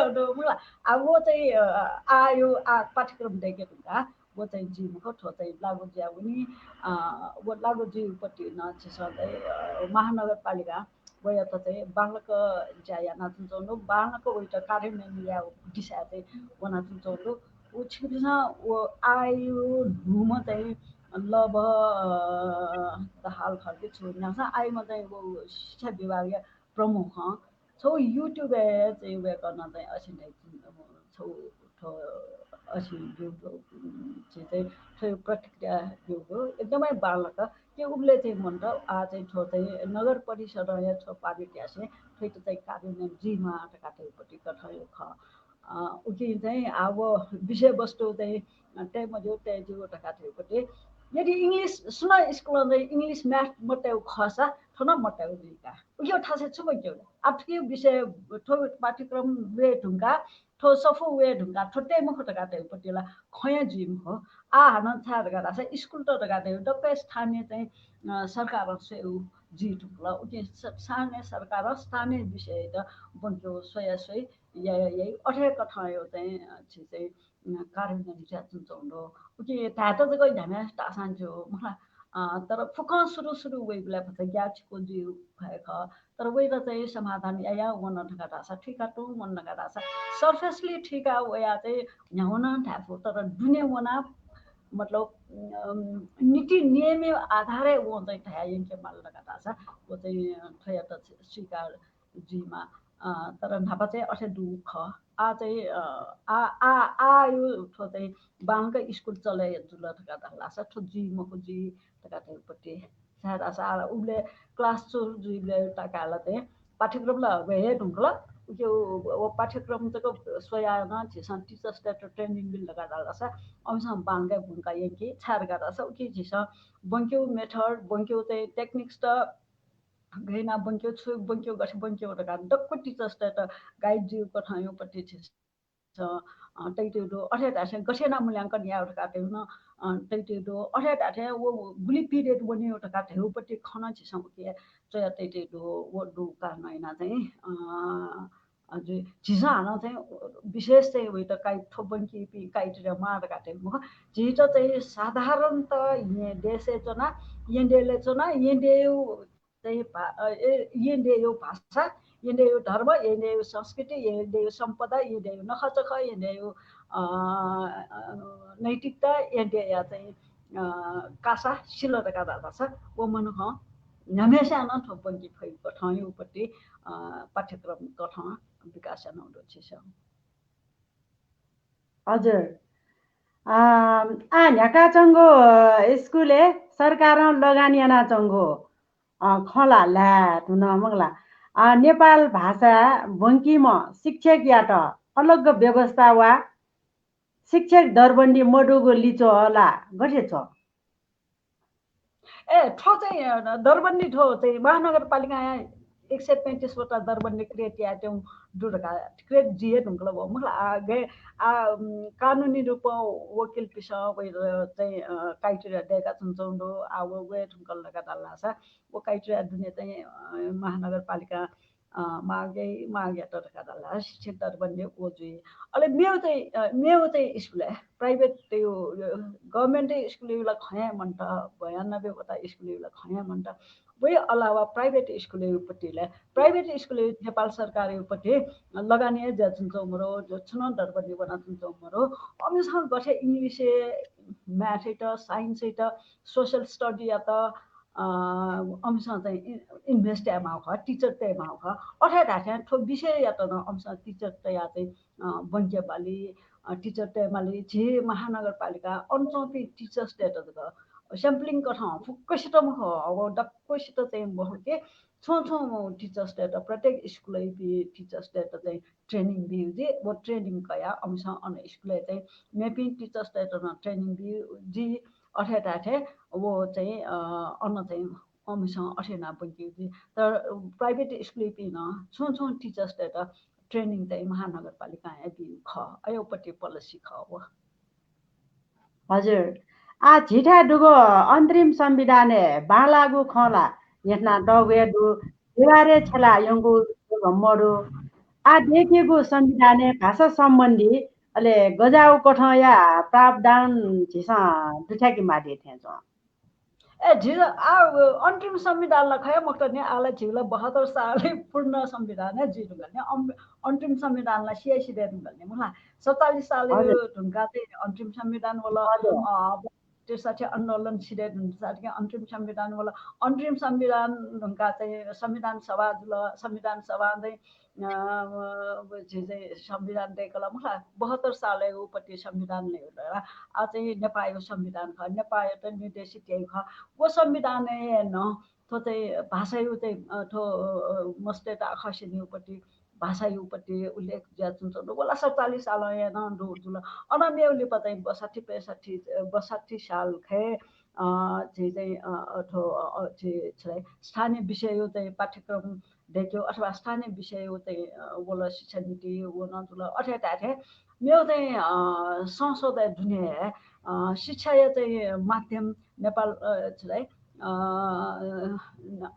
दु मला। आ, व चाहिँ, अ, आयो, आ, पाठ्यक्रम दय्के धुंका, व चाहिँ जुइ मखु, थ्व चाहिँ लागू जुया वनी, अ, व लागू जुइपति नं झीसं चाहिँ, अ, महानगरपालिका वयात चाहिँ बांलाक ज्या यानाच्वंच्वंगु, बांलाक वयात कार्यान्वयन यायेगु दिशाय् चाहिँ वनाच्वंच्वंगु। उ छिकपिन्सं व आयो न्हूम्ह चाहिँ लगभग, अ, त हाल खर्के छु न्यासा आयोम्ह चाहिँ व शिक्षा विभागया प्रमुखं छौ YouTube-य् चाहिँ वय्कलं चाहिँ असिं धाइ छौ थ्व असिं ब्यूगु, उम्, चाहिँ, चाहिँ थ्व प्रतिक्रिया ब्यूगु एकदमै बांलाक। के उबले चाहिँ मन्त, आ चाहिँ थ्व चाहिँ नगर परिषदया थ्व पारित यासें थ्वइत चाहिँ कार्यान्वयन जुइमा धकाः थ्वपति कथं यो ख। अ, उकिं चाहिँ आ व विषयवस्तु चाहिँ तये मज्यू, तये ज्यू धकाः थ्वपति। यदि English सुना स्कुलं चाहिँ English math मतयेगु खःसा थ्व नं मतयेगु जुइका। उकिं थासय् छु मक्यू? आ थुकिया विषय थ्व पाठ्यक्रम वये धुंका थ्व सफू वये धुंका थ्व तये मखु धकाः धयागु पति ला खँ हे जुइ मखु। आ हानं छाय् धकाः धाःसा स्कुलत धकाः धयागु दक्व स्थानीय चाहिँ, अ, सरकारं स्वयेगु जुइ धुंकल। उकिं स-, स्थानीय सरकारं स्थानीय विषयत ब्वंकेगु स्वया स्वइ, याइ, याइ, अथे कथं यो चाहिँ, अ, छि चाहिँ, अ, कार्यान्वयन जुयाच्वंच्वंगु दु। उकिं धायेत जक न्ह्याम्हे धाःसां ज्यू, मखुला। अ, तर फुक्कं सुरु सुरु वइबलय् भचा ग्याःचिकु जुइ फय् खः। तर वइत चाहिँ समाधान याया वन धकाः धाःसा थुइका तुं वन धकाः धाःसा surfacely थुइका वया चाहिँ न्ह्यावन धायेफु, तर दुने वना मतलब, अम, नीति नियमया आधारय् वं चाहिँ धया यंके माल धकाः धाःसा व चाहिँ थ्वयात स्वीकार जुइमा। अ, तर न्हापा चाहिँ अथे दु खः। आ चाहिँ, अ, आ, आ, आ यो थ्व चाहिँ बांलाक स्कुल चले जुल धकाः धाःसा थ्व जुइ मखु जुइ धकाः धयागु पति। छाय् धाःसा आ उबले class चोर जुइबले तकाल चाहिँ पाठ्यक्रम ला वये धुंकल। उके उ, व पाठ्यक्रम जक स्वयाः नं झीसं teachers-तय्त training बिल धकाः धाःसा अमिसं बांलाक ब्वंका यंकी। छाय् धकाः धाःसा उके झीसं ब्वंकेगु method, ब्वंकेगु चाहिँ techniques त गथे याना ब्वंकेगु, छु ब्वंकेगु, गथे ब्वंकेगु धकाः दक्व teachers-तय्त guide जुइगु कथं यो पति झीसं, अ, तयातयागु दु। अथे धाःसा गथे याना मूल्यांकन यायेगु धकाः धयागु नं, अ, तयातयागु दु। अथे धाःथें व गुलि period वनेगु धकाः धयागु पति खँ नं झीसं उके च्वया तयातयागु दु। व दु कारणं याना चाहिँ, अ, अ, जु-, झीसं हानं चाहिँ विशेष चाहिँ वइत काइ-, थ्व ब्वंकीपिं criteria माः धकाः धयागु मखु। झीत चाहिँ साधारणतः येँ देशय् च्वना, येँ देय् च्वना, येँ देय् चाहिँ भा-, अ, ए, येँ देय् भाषा, येँ देय् धर्म, येँ देय् संस्कृति, येँ देय् सम्पदा, येँ देय् नखःचखः, येँ देय्, अ, अ, नैतिकता, येँ देय्‌या चाहिँ, अ, कासा सिल धकाः धाःसा व मनुखं न्ह्याम्हेस्यां नं थ्व ब्वंके फइगु कथं यो पति, अ, पाठ्यक्रम कथं विकास यानागु दु झीसं। हजुर। अ, आ न्ह्याकाच्वंगु स्कुलय् सरकारं लगानी यानाच्वंगु, अ, खँ ला ल्हाये धुन मखुला। अ, नेपाल भाषा ब्वंकीम्ह शिक्षकयात अलग व्यवस्था वा शिक्षक दरबन्दी मदुगु लिच्वः ला गथे च्वः? ए, थ्व चाहिँ, अ, दरबन्दी थ्व चाहिँ महानगरपालिकां एक सय पैंतिस वटा दरबन्दी create यायेत्यंगु दु धकाः, create जुइ हे धुंकल व। मखुला, आ, गय्, आ, उम्, कानुनी रूपं वकिलपिसं वइ, अ, चाहिँ, अ, criteria दय्‌का च्वंच्वंगु दु, आ, व वये धुंकल धकाः धाल धाःसा, व criteria दुने चाहिँ, अ, महानगरपालिकां अ, माग याइ, माग यात धकाः धाल धाःसा शिक्षक दरबन्दी व जुइ। अले मेव चाहिँ, अ, मेव चाहिँ स्कुलय्, private यो, यो government स्कुलय् ला खँ हे मन्त, बयानब्बे वटा स्कुलय् ला खँ हे मन्त। वइ अलावा private स्कुलय् पति ला, private स्कुलय् नेपाल सरकारय् पति लगानी हे जुयाच्वंच्वंगु मरु, जो छुं नं दरबन्दी वनाच्वंच्वंगु मरु। अमिसं गथे English-य्, math-य् त, science-य् त, social study-या त, अ, अमिसं चाहिँ इ-, invest यायेमाःगु खः, teacher तयेमाःगु खः। अथे धाःथें थ्व विषययात नं अमिसं teacher तयाः चाहिँ, अ, ब्वंके माली, अ, teacher तये माली। झी महानगरपालिका अन च्वंपिं teachers-तय्त जक sampling कथं फुक्कसित मखु, अब दक्वसित चाहिँ मखु कि छुं छुं teachers-तय्त, प्रत्येक स्कुलय् teachers-तय्त चाहिँ training बिउ जुइ, व training कयाः अमिसं अन स्कुलय् चाहिँ मेपिं teachers-तय्त नं training बिउ जुइ, अथे धाये थें व चाहिँ, अ, अन चाहिँ अमिसं अथे यानाः ब्वंकेउ जुइ। तर private स्कुलय् नं छुं छुं teachers-तय्त training चाहिँ महानगरपालिकां हे बिउ खः, अय्‌पट्टि policy खः व। हजुर। आ, झीथाय् दुगु अन्तरिम संविधानय् बांलाःगु खँ ला न्ह्यथना तःगु हे दु, बिवादय् छ्यला यंगु मदु। आ, दय्‌केगु संविधानय् भाषा सम्बन्धी अले गज्याःगु कथंया प्रावधान झीसं दुथ्याके मादी थें च्वं। ए, झी, आ, अन्तरिम संविधान ला खया मखुत नि, आ ला झीला बहत्तर सालय् पूर्ण संविधान हे जुइ धुंकल नि, अम-, अन्तरिम संविधान ला सिया सिधये धुंकल नि, मखु ला। सतचालिस सालय् हजुर। धुंकाः चाहिँ अन्तरिम संविधान वल, हजुर। अ, त्रिसठी आन्दोलन सिधये धुंकाः अन्तरिम संविधान वल। अन्तरिम संविधान धुंकाः चाहिँ संविधान सभा जुल, संविधान सभा चाहिँ, अ, झी चाहिँ संविधान दय्‌कल, मखु ला, बहत्तर सालय् उपति संविधान नं वल। आ चाहिँ नेपाःया संविधान खः, नेपाःयात निर्देशित याइगु खः। व संविधानय् नं थ्व चाहिँ भाषाया चाहिँ, अ, थ्व, अ, मस्तय्त आखसेनिउ पति, भाषाया पति उल्लेख जुयाच्वंच्वंगु दु। व ला सतचालिस सालं हे नं दु जुल। अन मेगु लिपा चाहिँ बसाठी पैंसठी, अ, बसाठी साल खय्, अ, झी चाहिँ, अ, अ, थ्व, अ, अ, झी, झी स्थानीय विषयया चाहिँ पाठ्यक्रम दय्‌केगु अथवा स्थानीय विषयया चाहिँ, अ, वल शिक्षा नीति व नं जुल। अथे धाये थें मेगु चाहिँ, अ, संसदय् दुने हे, अ, शिक्षाया चाहिँ माध्यम नेपाल, अ, छु धाइ, अ,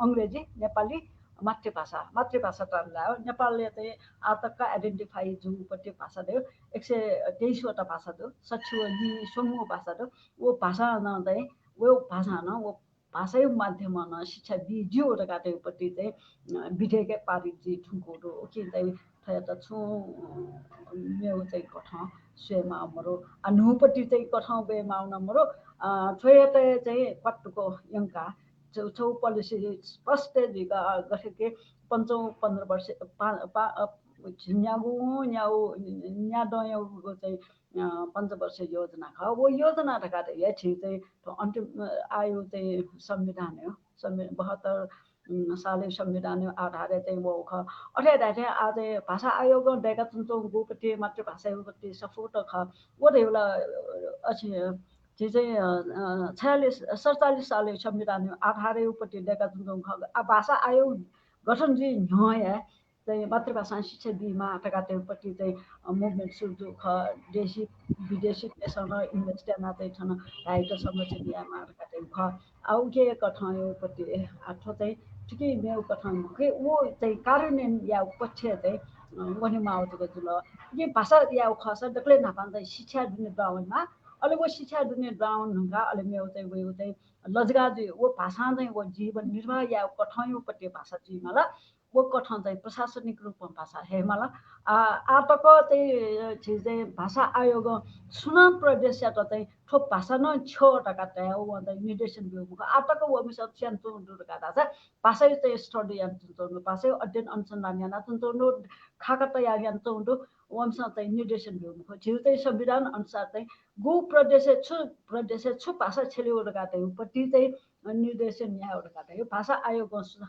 अंग्रेजी, नेपाली मातृभाषा, मातृभाषा तःधं धाइ। नेपालय् चाहिँ आः तक identify जूगु पति भाषा दु, एक सय तेइस वटा भाषा दु, साठी व नीस्वंगू भाषा दु। व भाषां नं चाहिँ, व भाषां नं, व भाषाया माध्यमं नं शिक्षा बी ज्यू धकाः चाहिँ पति चाहिँ, अ, विधेयक पारित जुइ धुंकूगु दु। उकिं चाहिँ थ्वयात छुं, अ, मेगु चाहिँ कथं स्वयेमाः मरु। आ, न्हूपति चाहिँ कथं वयेमाः नं मरु। अ, थ्वयात चाहिँ क्वातुक यंकाः छगू, छगू policy स्पष्ट जुइक, अ, गथे कि पन्चौ पन्ध्र वर्ष, पा-, पा-, अ, न्यागू, न्यागू, न्यादँयागु चाहिँ, अ, पञ्चवर्ष योजना खः। व योजना धकाः धया झी चाहिँ थ्व अन्तरिम, अ, आयोग चाहिँ संविधान हो। संवि-, बहत्तर, उम्, सालय् संविधानया आधारय् चाहिँ वःगु खः। अथे धाये थें आः चाहिँ भाषा आयोगं दय्‌काच्वंच्वंगु पति, मातृभाषाया पति सफूत खः। व धइगु ला, अ, अछि, अ, झी चाहिँ, अ, अ, छयालिस, सतचालिस सालय् संविधानया आधारय् पति दय्‌काच्वंच्वंगु खः। आ, भाषा आयोग गठन जुइ न्ह्यः हे चाहिँ मातृभाषां शिक्षा बीमाः धकाः चाहिँ पति चाहिँ, अ, movement सुरु जूगु खः। देशी विदेशी देशं नं invest यानाः चाहिँ थन भाषायात संरक्षण यायेमाः धकाः चाहिँ खः। आ, उकिया कथंया पति, आ, थ्व चाहिँ थुकिया मेगु कथं मखु, व चाहिँ कार्यान्वयन यायेगु पक्षय् चाहिँ, अ, वनेमाःगु जक जुल। उकिं भाषा यायेगु खःसा दकलय् न्हापां चाहिँ शिक्षा दुने दुहां वनेमाः। अले व शिक्षा दुने दुहां वने धुंकाः अले मेगु चाहिँ वयेगु चाहिँ लजगाः जुइ, व भाषां चाहिँ व जीवन निर्वाह यायेगु कथंया पति भाषा जुइमाल। व कथं चाहिँ प्रशासनिक रूपं भाषा हयेमाल। आ, आः तक चाहिँ, अ, झी चाहिँ भाषा आयोगं सुनां प्रदेशयात चाहिँ थ्व भाषा नं छ्यः धकाः धयाः वं चाहिँ निर्देशन ब्यूगु मखु। आः तक वमिसं च्वयाच्वंगु दु धकाः धाःसा भाषाया चाहिँ study यानाच्वंगु दु, भाषाया अध्ययन अनुसन्धान यानाच्वंगु दु, खाका तयार यानाच्वंगु दु, वमिसं चाहिँ निर्देशन ब्यूगु मखु। झीगु चाहिँ संविधान अनुसार चाहिँ गु प्रदेशय् छु, प्रदेशय् छु भाषा छ्यलेगु धकाः धयागु पति चाहिँ, अ, निर्देशन यायेगु धकाः धयागु भाषा आयोगं सु-,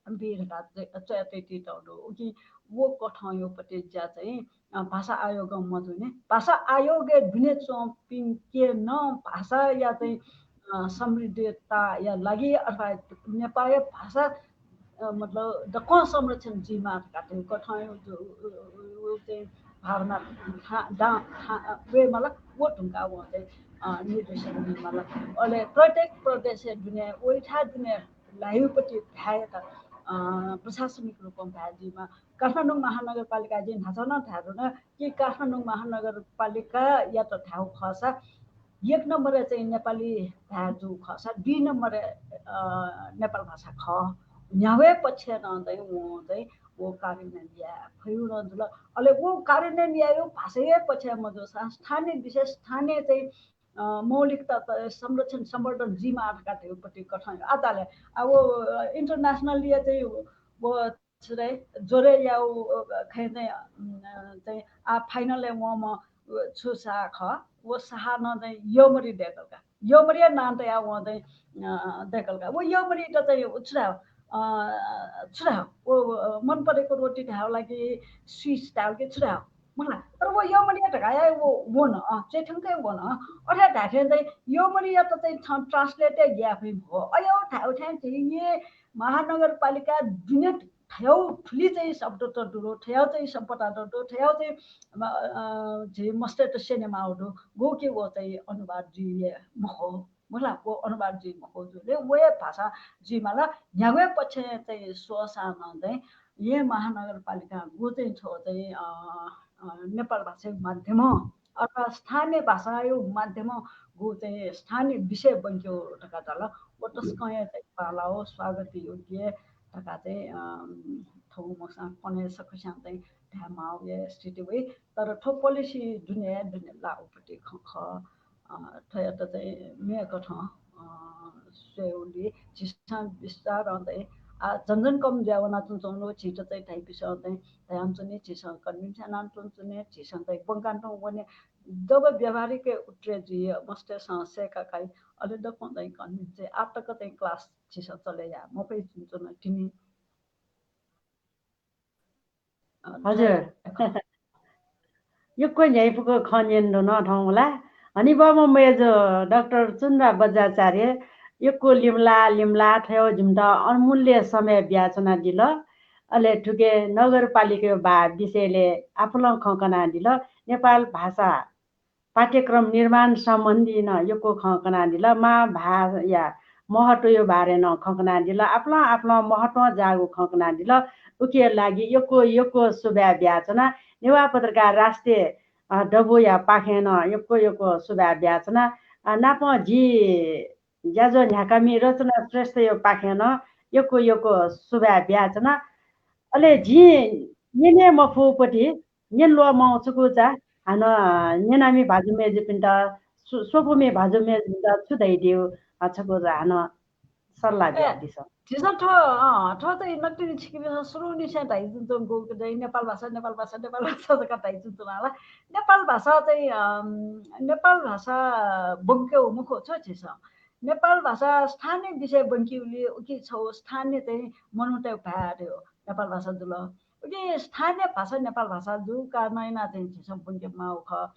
बी धकाः च्वया तयातःगु दु। उकिं व कथंया पति ज्या चाहिँ, अ, भाषा आयोगं मजूनि। भाषा आयोगय् दुने च्वंपिंके नं भाषाया चाहिँ, अ, समृद्धताया लागि अथवा नेपाःया भाषा, अ, मतलब दक्वं संरक्षण जुइमाः धकाः चाहिँ कथंया उ, उ, उ, उ चाहिँ भावना था-, दा-, था-, वयेमाल, व धुंकाः वं चाहिँ, अ, निर्देशन बीमाल। अले प्रत्येक प्रदेशय् दुने, वइथाय् दुने ल्हाइगु पति भाय्‌यात, अ, प्रशासनिक रूपं भाय् जुइमाः। काठमाडौं महानगरपालिका जिं न्हाचः नं धाये धुन कि काठमाडौं महानगरपालिकायात धायेगु खःसा एक नम्बरय् चाहिँ नेपाली भाय् जूगु खःसा दुई नम्बरय्, अ, नेपाल भाषा खः। न्ह्यागु पक्षय् नं चाहिँ वं चाहिँ व कार्यान्वयन याये फइगु नं जुल। अले व कार्यान्वयन यायेगु भाषाया पक्षय् मजूसां स्थानीय विशेष, स्थानीय चाहिँ, अ, मौलिकता त संरक्षण संवर्धन जुइमाः धकाः धयागु पति कथं आः ताले। आ, व, अ, internationally या चाहिँ व छु धाइ, ज्वरय् याउ, अ, खँय् चाहिँ, अ, चाहिँ आ final य् वंम्ह, अ, छु साहा खः, व साहा नं चाहिँ यःमरि दय्‌कल का। यःमरिया नां तयाः वं चाहिँ, अ, दय्कल का। व यःमरियात चाहिँ छु धाः, अ, छु धाः, व, व, मन परेको रोटी धाः ला कि sweets धाः ला कि छु धाः, मखु ला। तर व यःमरिया धकाः हे व वन, अ, च्वय् थ्यंक हे वन। अथे धाये थें चाहिँ यःमरियात चाहिँ थन translate हे याये फइ मखु। अय् धाये थें चाहिँ ये महानगरपालिका दुने थयौ थुलि चाहिँ शब्द त दु, थयौ चाहिँ सम्पदा त दु, थयौ चाहिँ, अ, अ, झी मस्तय्त स्यनेमाःगु दु, गुकी व चाहिँ अनुवाद जुइ हे मखु। मखु ला, व अनुवाद जुइ मखु जुले, व हे भाषा जुइमाल। न्ह्यागु हे पक्षय् चाहिँ स्वःसां नं चाहिँ ये महानगरपालिकां गु चाहिँ थ्व चाहिँ, अ, अ, नेपाल भाषाया माध्यमं अथवा स्थानीय भाषाया माध्यमं गु चाहिँ स्थानीय विषय ब्वंकेगु धकाः धाल, व तसकं हे चाहिँ बांलाःगु स्वागत योग्य धकाः चाहिँ, अ, थौं मखुसां कन्हय् सकसियां चाहिँ धायेमाःगु हे स्थिति वइ। तर थ्व policy दुने दुने लाःगुपट्टि खँ खः। अ, थ्वयात चाहिँ मेगु कथं, अ, स्वयेगुलिं झीसं बिस्तारं चाहिँ, आ, झन झन कम जुया वनाच्वंच्वंगु झीत चाहिँ धाइपिसं चाहिँ धयाच्वनी, झीसं convince यानाच्वंच्वनी, झीसं चाहिँ ब्वंकाच्वंवने। जब व्यावहारिक उत्तरय् जुइ, मस्तय्सं सय्का काइ, अले दक्वं चाहिँ convince चाहिँ आः तक चाहिँ class झीसं चले याये मफइ च्वंच्वन तिनि। अ, हजुर। थ्व यक्व न्ह्याइपुक खँ न्यने धुन थौं ला। हनेबहःम्ह मय्जु डाक्टर चुन्द्रा बज्राचार्य यक्व लिमलाः लिमलाः थ्व जिमित अमूल्य समय बियाच्वनादिल। अले थुके नगरपालिकाया बाः विषयले आपालं खँ कनादिल। नेपाल भाषा पाठ्यक्रम निर्माण सम्बन्धी नं यक्व खँ कनादिल। मां भाषाया महत्वया बारे नं खँ कनादिल। आपालं आपालं महत्वं जाःगु खँ कनादिल। उकिया लागि यक्व यक्व सुभाय् बियाच्वना। नेवाः पत्रकार राष्ट्रिय, अ, दबूया पाखें नं यक्व यक्व सुभाय् बियाच्वना। अ, नापं जि ज्याझ्वः न्ह्याकामि रचना श्रेष्ठया पाखें नं यक्व यक्व सुभाय् बियाच्वना। अले जिं न्यने मफुपट्टि न्यने ल्वःमं छकूचा हानं न्यनामि भाजु मय्जुपिन्त, स्व-, स्वकूमि भाजु मय्जुपिन्त छु धयादिउ, अ, छकूचा हानं सल्लाह ए, बियादिसँ। झीसं थ्व, अँ, थ्व चाहिँ नकतिनि छिकपिन्सं सुरुनिसें धाइच्वंगु चाहिँ नेपाल भाषा, नेपाल भाषा, नेपाल भाषा धकाः धाइच्वंगु ला। नेपाल भाषा चाहिँ, अम, नेपाल भाषा ब्वंकेगु मखु छु झीसं। नेपाल भाषा स्थानीय विषय ब्वंकेगुलिं उकी छगू स्थानीय चाहिँ मनूतय् भाय् दयो नेपाल भाषा जुल। उकी स्थानीय भाषा नेपाल भाषा जूगु कारणं यानाः चाहिँ झीसं ब्वंके माःगु खः।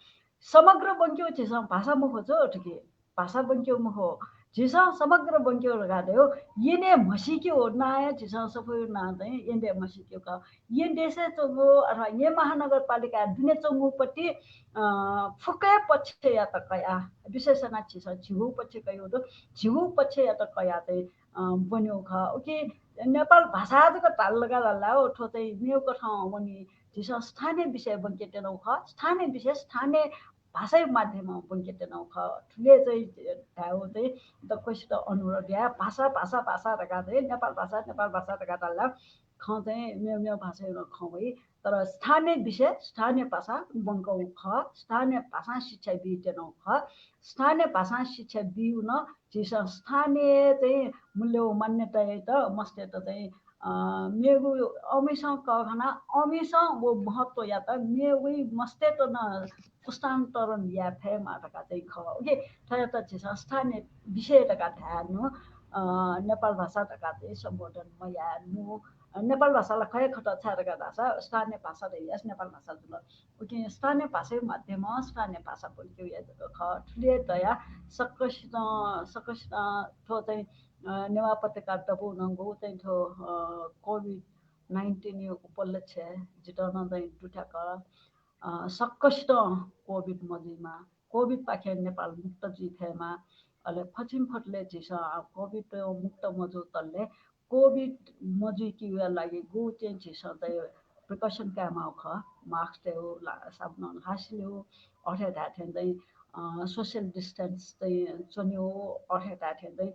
समग्र ब्वंकेगु झीसं भाषा मखु छु थुकी। भाषा ब्वंकेगु मखु। झीसं समग्र ब्वंकेगु धकाः धायेगु, यने म्हसीकेगु नां हे झीसं सफूया नां चाहिँ येँ देय् म्हसीकेगु खः। येँ देशय् च्वंगु अथवा येँ महानगरपालिकाय् दुने च्वंगुपट्टि, अ, फुक्क हे पक्षयात कयाः, विशेष यानाः झीसं झीगु पक्ष कयागु दु, झीगु पक्षयात कयाः चाहिँ, अ, ब्वनेगु खः। उकी नेपाल भाषा जक धाल धकाः धाल ला, थ्व चाहिँ मेगु कथं वनी। झीसं स्थानीय विषय ब्वंके त्यनागु खः, स्थानीय विषय स्थानीय भाषाया माध्यमं ब्वंके त्यनागु खः। थुलि चाहिँ धायेगु चाहिँ दक्वसित अनुरोध याये, भाषा, भाषा, भाषा धकाः चाहिँ नेपाल भाषा, नेपाल भाषा धकाः धाल ला खँ चाहिँ मेगु मेगु भाषाया नं खँ वइ। तर स्थानीय विषय, स्थानीय भाषा ब्वंकागु खः, स्थानीय भाषां शिक्षा बी त्यनागु खः। स्थानीय भाषां शिक्षा बीगु नं झीसं स्थानीय चाहिँ मूल्य व मान्यतायात मस्तय्त चाहिँ, अ, मेगु अमिसं कःघानाः अमिसं व महत्वयात मेगु मस्तय्त नं पुस्तान्तरण याये फयेमा धकाः चाहिँ खः। उकी थ्वयात झीसं स्थानीय विषय धकाः धाये नु, अ, नेपाल भाषा धकाः चाहिँ सम्बोधन मयाये नु। अ, नेपाल भाषा ला खः हे खः, छाय् धकाः धाःसा स्थानीय भाषा धयास नेपाल भाषा जुल। उकी स्थानीय भाषाया माध्यमं स्थानीय भाषा ब्वंकेगु या जक खः। थुलि हे धयाः सकसितं, सकसितं थ्व चाहिँ, अ, नेवाः पत्रकार दबू नं गु चाहिँ थ्व, अ, COVID nineteen या उपलक्ष्य जितः नं चाहिँ दुथ्याक, अ, सकसितं COVID मजुइमा, COVID पाखें नेपाल मुक्त जुइ फयेमा, अले फछिंफुतले झीसं, अ, COVID मुक्त मजूतले COVID मजुइकेगुया लागि गु चाहिँ झीसं चाहिँ precaution कायेमाःगु खः। Mask तयेगु, ला-, साबुनं ल्हाः सिलेगु, अथे धाये थें चाहिँ, अ, social distance चाहिँ च्वनेगु, अथे धाये थें चाहिँ,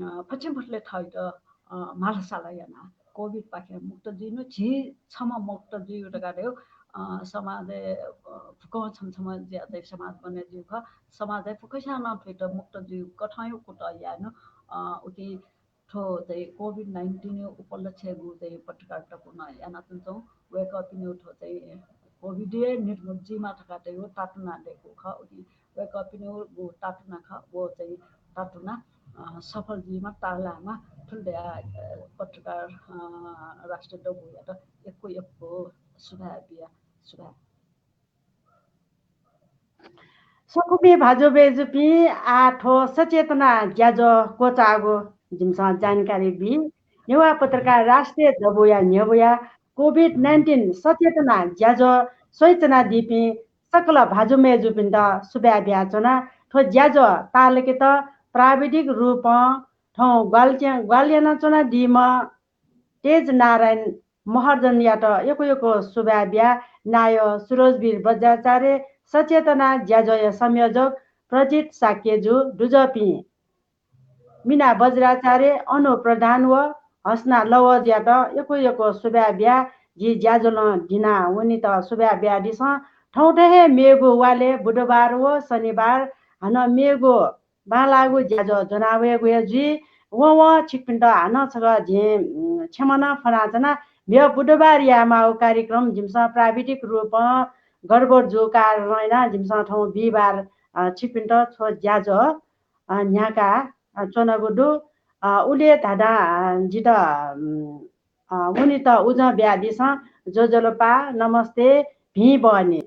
अ, फछिंफुतले थःत, अ, म्हालसाला यानाः COVID पाखें मुक्त जुइनु, झी छम्ह मुक्त जुइगु धकाः धायेगु, अ, समाजय्, अ, फुक्कं छम्ह छम्ह जुयाः चाहिँ समाज बने जुइगु खः। समाजय् फुक्कसियां नं थुइत मुक्त जुइगु कथंया कुतः यायेनु, अ, उकी थ्व चाहिँ COVID nineteen या उपलक्ष्यय् गु चाहिँ पत्रकार दबू नं यानाच्वंच्वं। वय्कःपिनिगु थ्व चाहिँ COVID हे निर्मूल जुइमा धकाः चाहिँ तातुना दयेकूगु खः। उकी वय्‌कःपिनिगु तातुना खः, व चाहिँ तातुना, अ, सफल जुइमा, ताःलाःमा, थुलि धयाः, अ, पत्रकार, अ, राष्ट्रिय दबूयात यक्व यक्व सुभाय् बिया, सुभाय्। सकसिया भाजु मय्‌जुपिं, आः थ्व सचेतना ज्याझ्वः क्वचाःगु जिमिसं जानकारी बी। नेवाः पत्रकार राष्ट्रिय दबूया न्ह्यब्वया COVID nineteen सचेतना ज्याझ्वः स्वयाच्वनादीपिं सकल भाजु मय्‌जुपिन्त सुभाय् बियाच्वना। थ्व ज्याझ्वः ताःलाकेत प्राविधिक रूपं थौं ग्वाल-, ग्वाहालि यानाच्वनादीम्ह तेज नारायण महर्जनयात यक्व यक्व सुभाय् बिया। नायः सुरजवीर बज्राचार्य, सचेतना ज्याझ्वःया संयोजक प्रजित शाक्यजु, दुजःपिं मिना बज्राचार्य, अनु प्रधान व हसना लवजयात यक्व यक्व सुभाय् बिया। जि ज्याझ्वलं दिना वनेत सुभाय् बियादिसँ। थौंथें हे मेगु वालय् बुधबार व शनिबार हानं मेगु बांलाःगु ज्याझ्वः ज्वना वयेगु हे जुइ। वं वं छिकपिन्त हानं छकः जिं, उम्, क्षमा नं फ्वनाच्वना। मेगु बुधबार यायेमाःगु कार्यक्रम जिमिसं प्राविधिक रूपं गडबड जूगु कारणं यानाः जिमिसं थौं बिहिबार, अ, छिकपिन्त थ्व ज्याझ्वः, अ, न्ह्याका, अ, च्वनागु दु। अ, उलि धाधां, अ, जितः, उम्, अ, वनेत उजं बियादिसँ। ज्वजलपा, नमस्ते, भिं बहनी।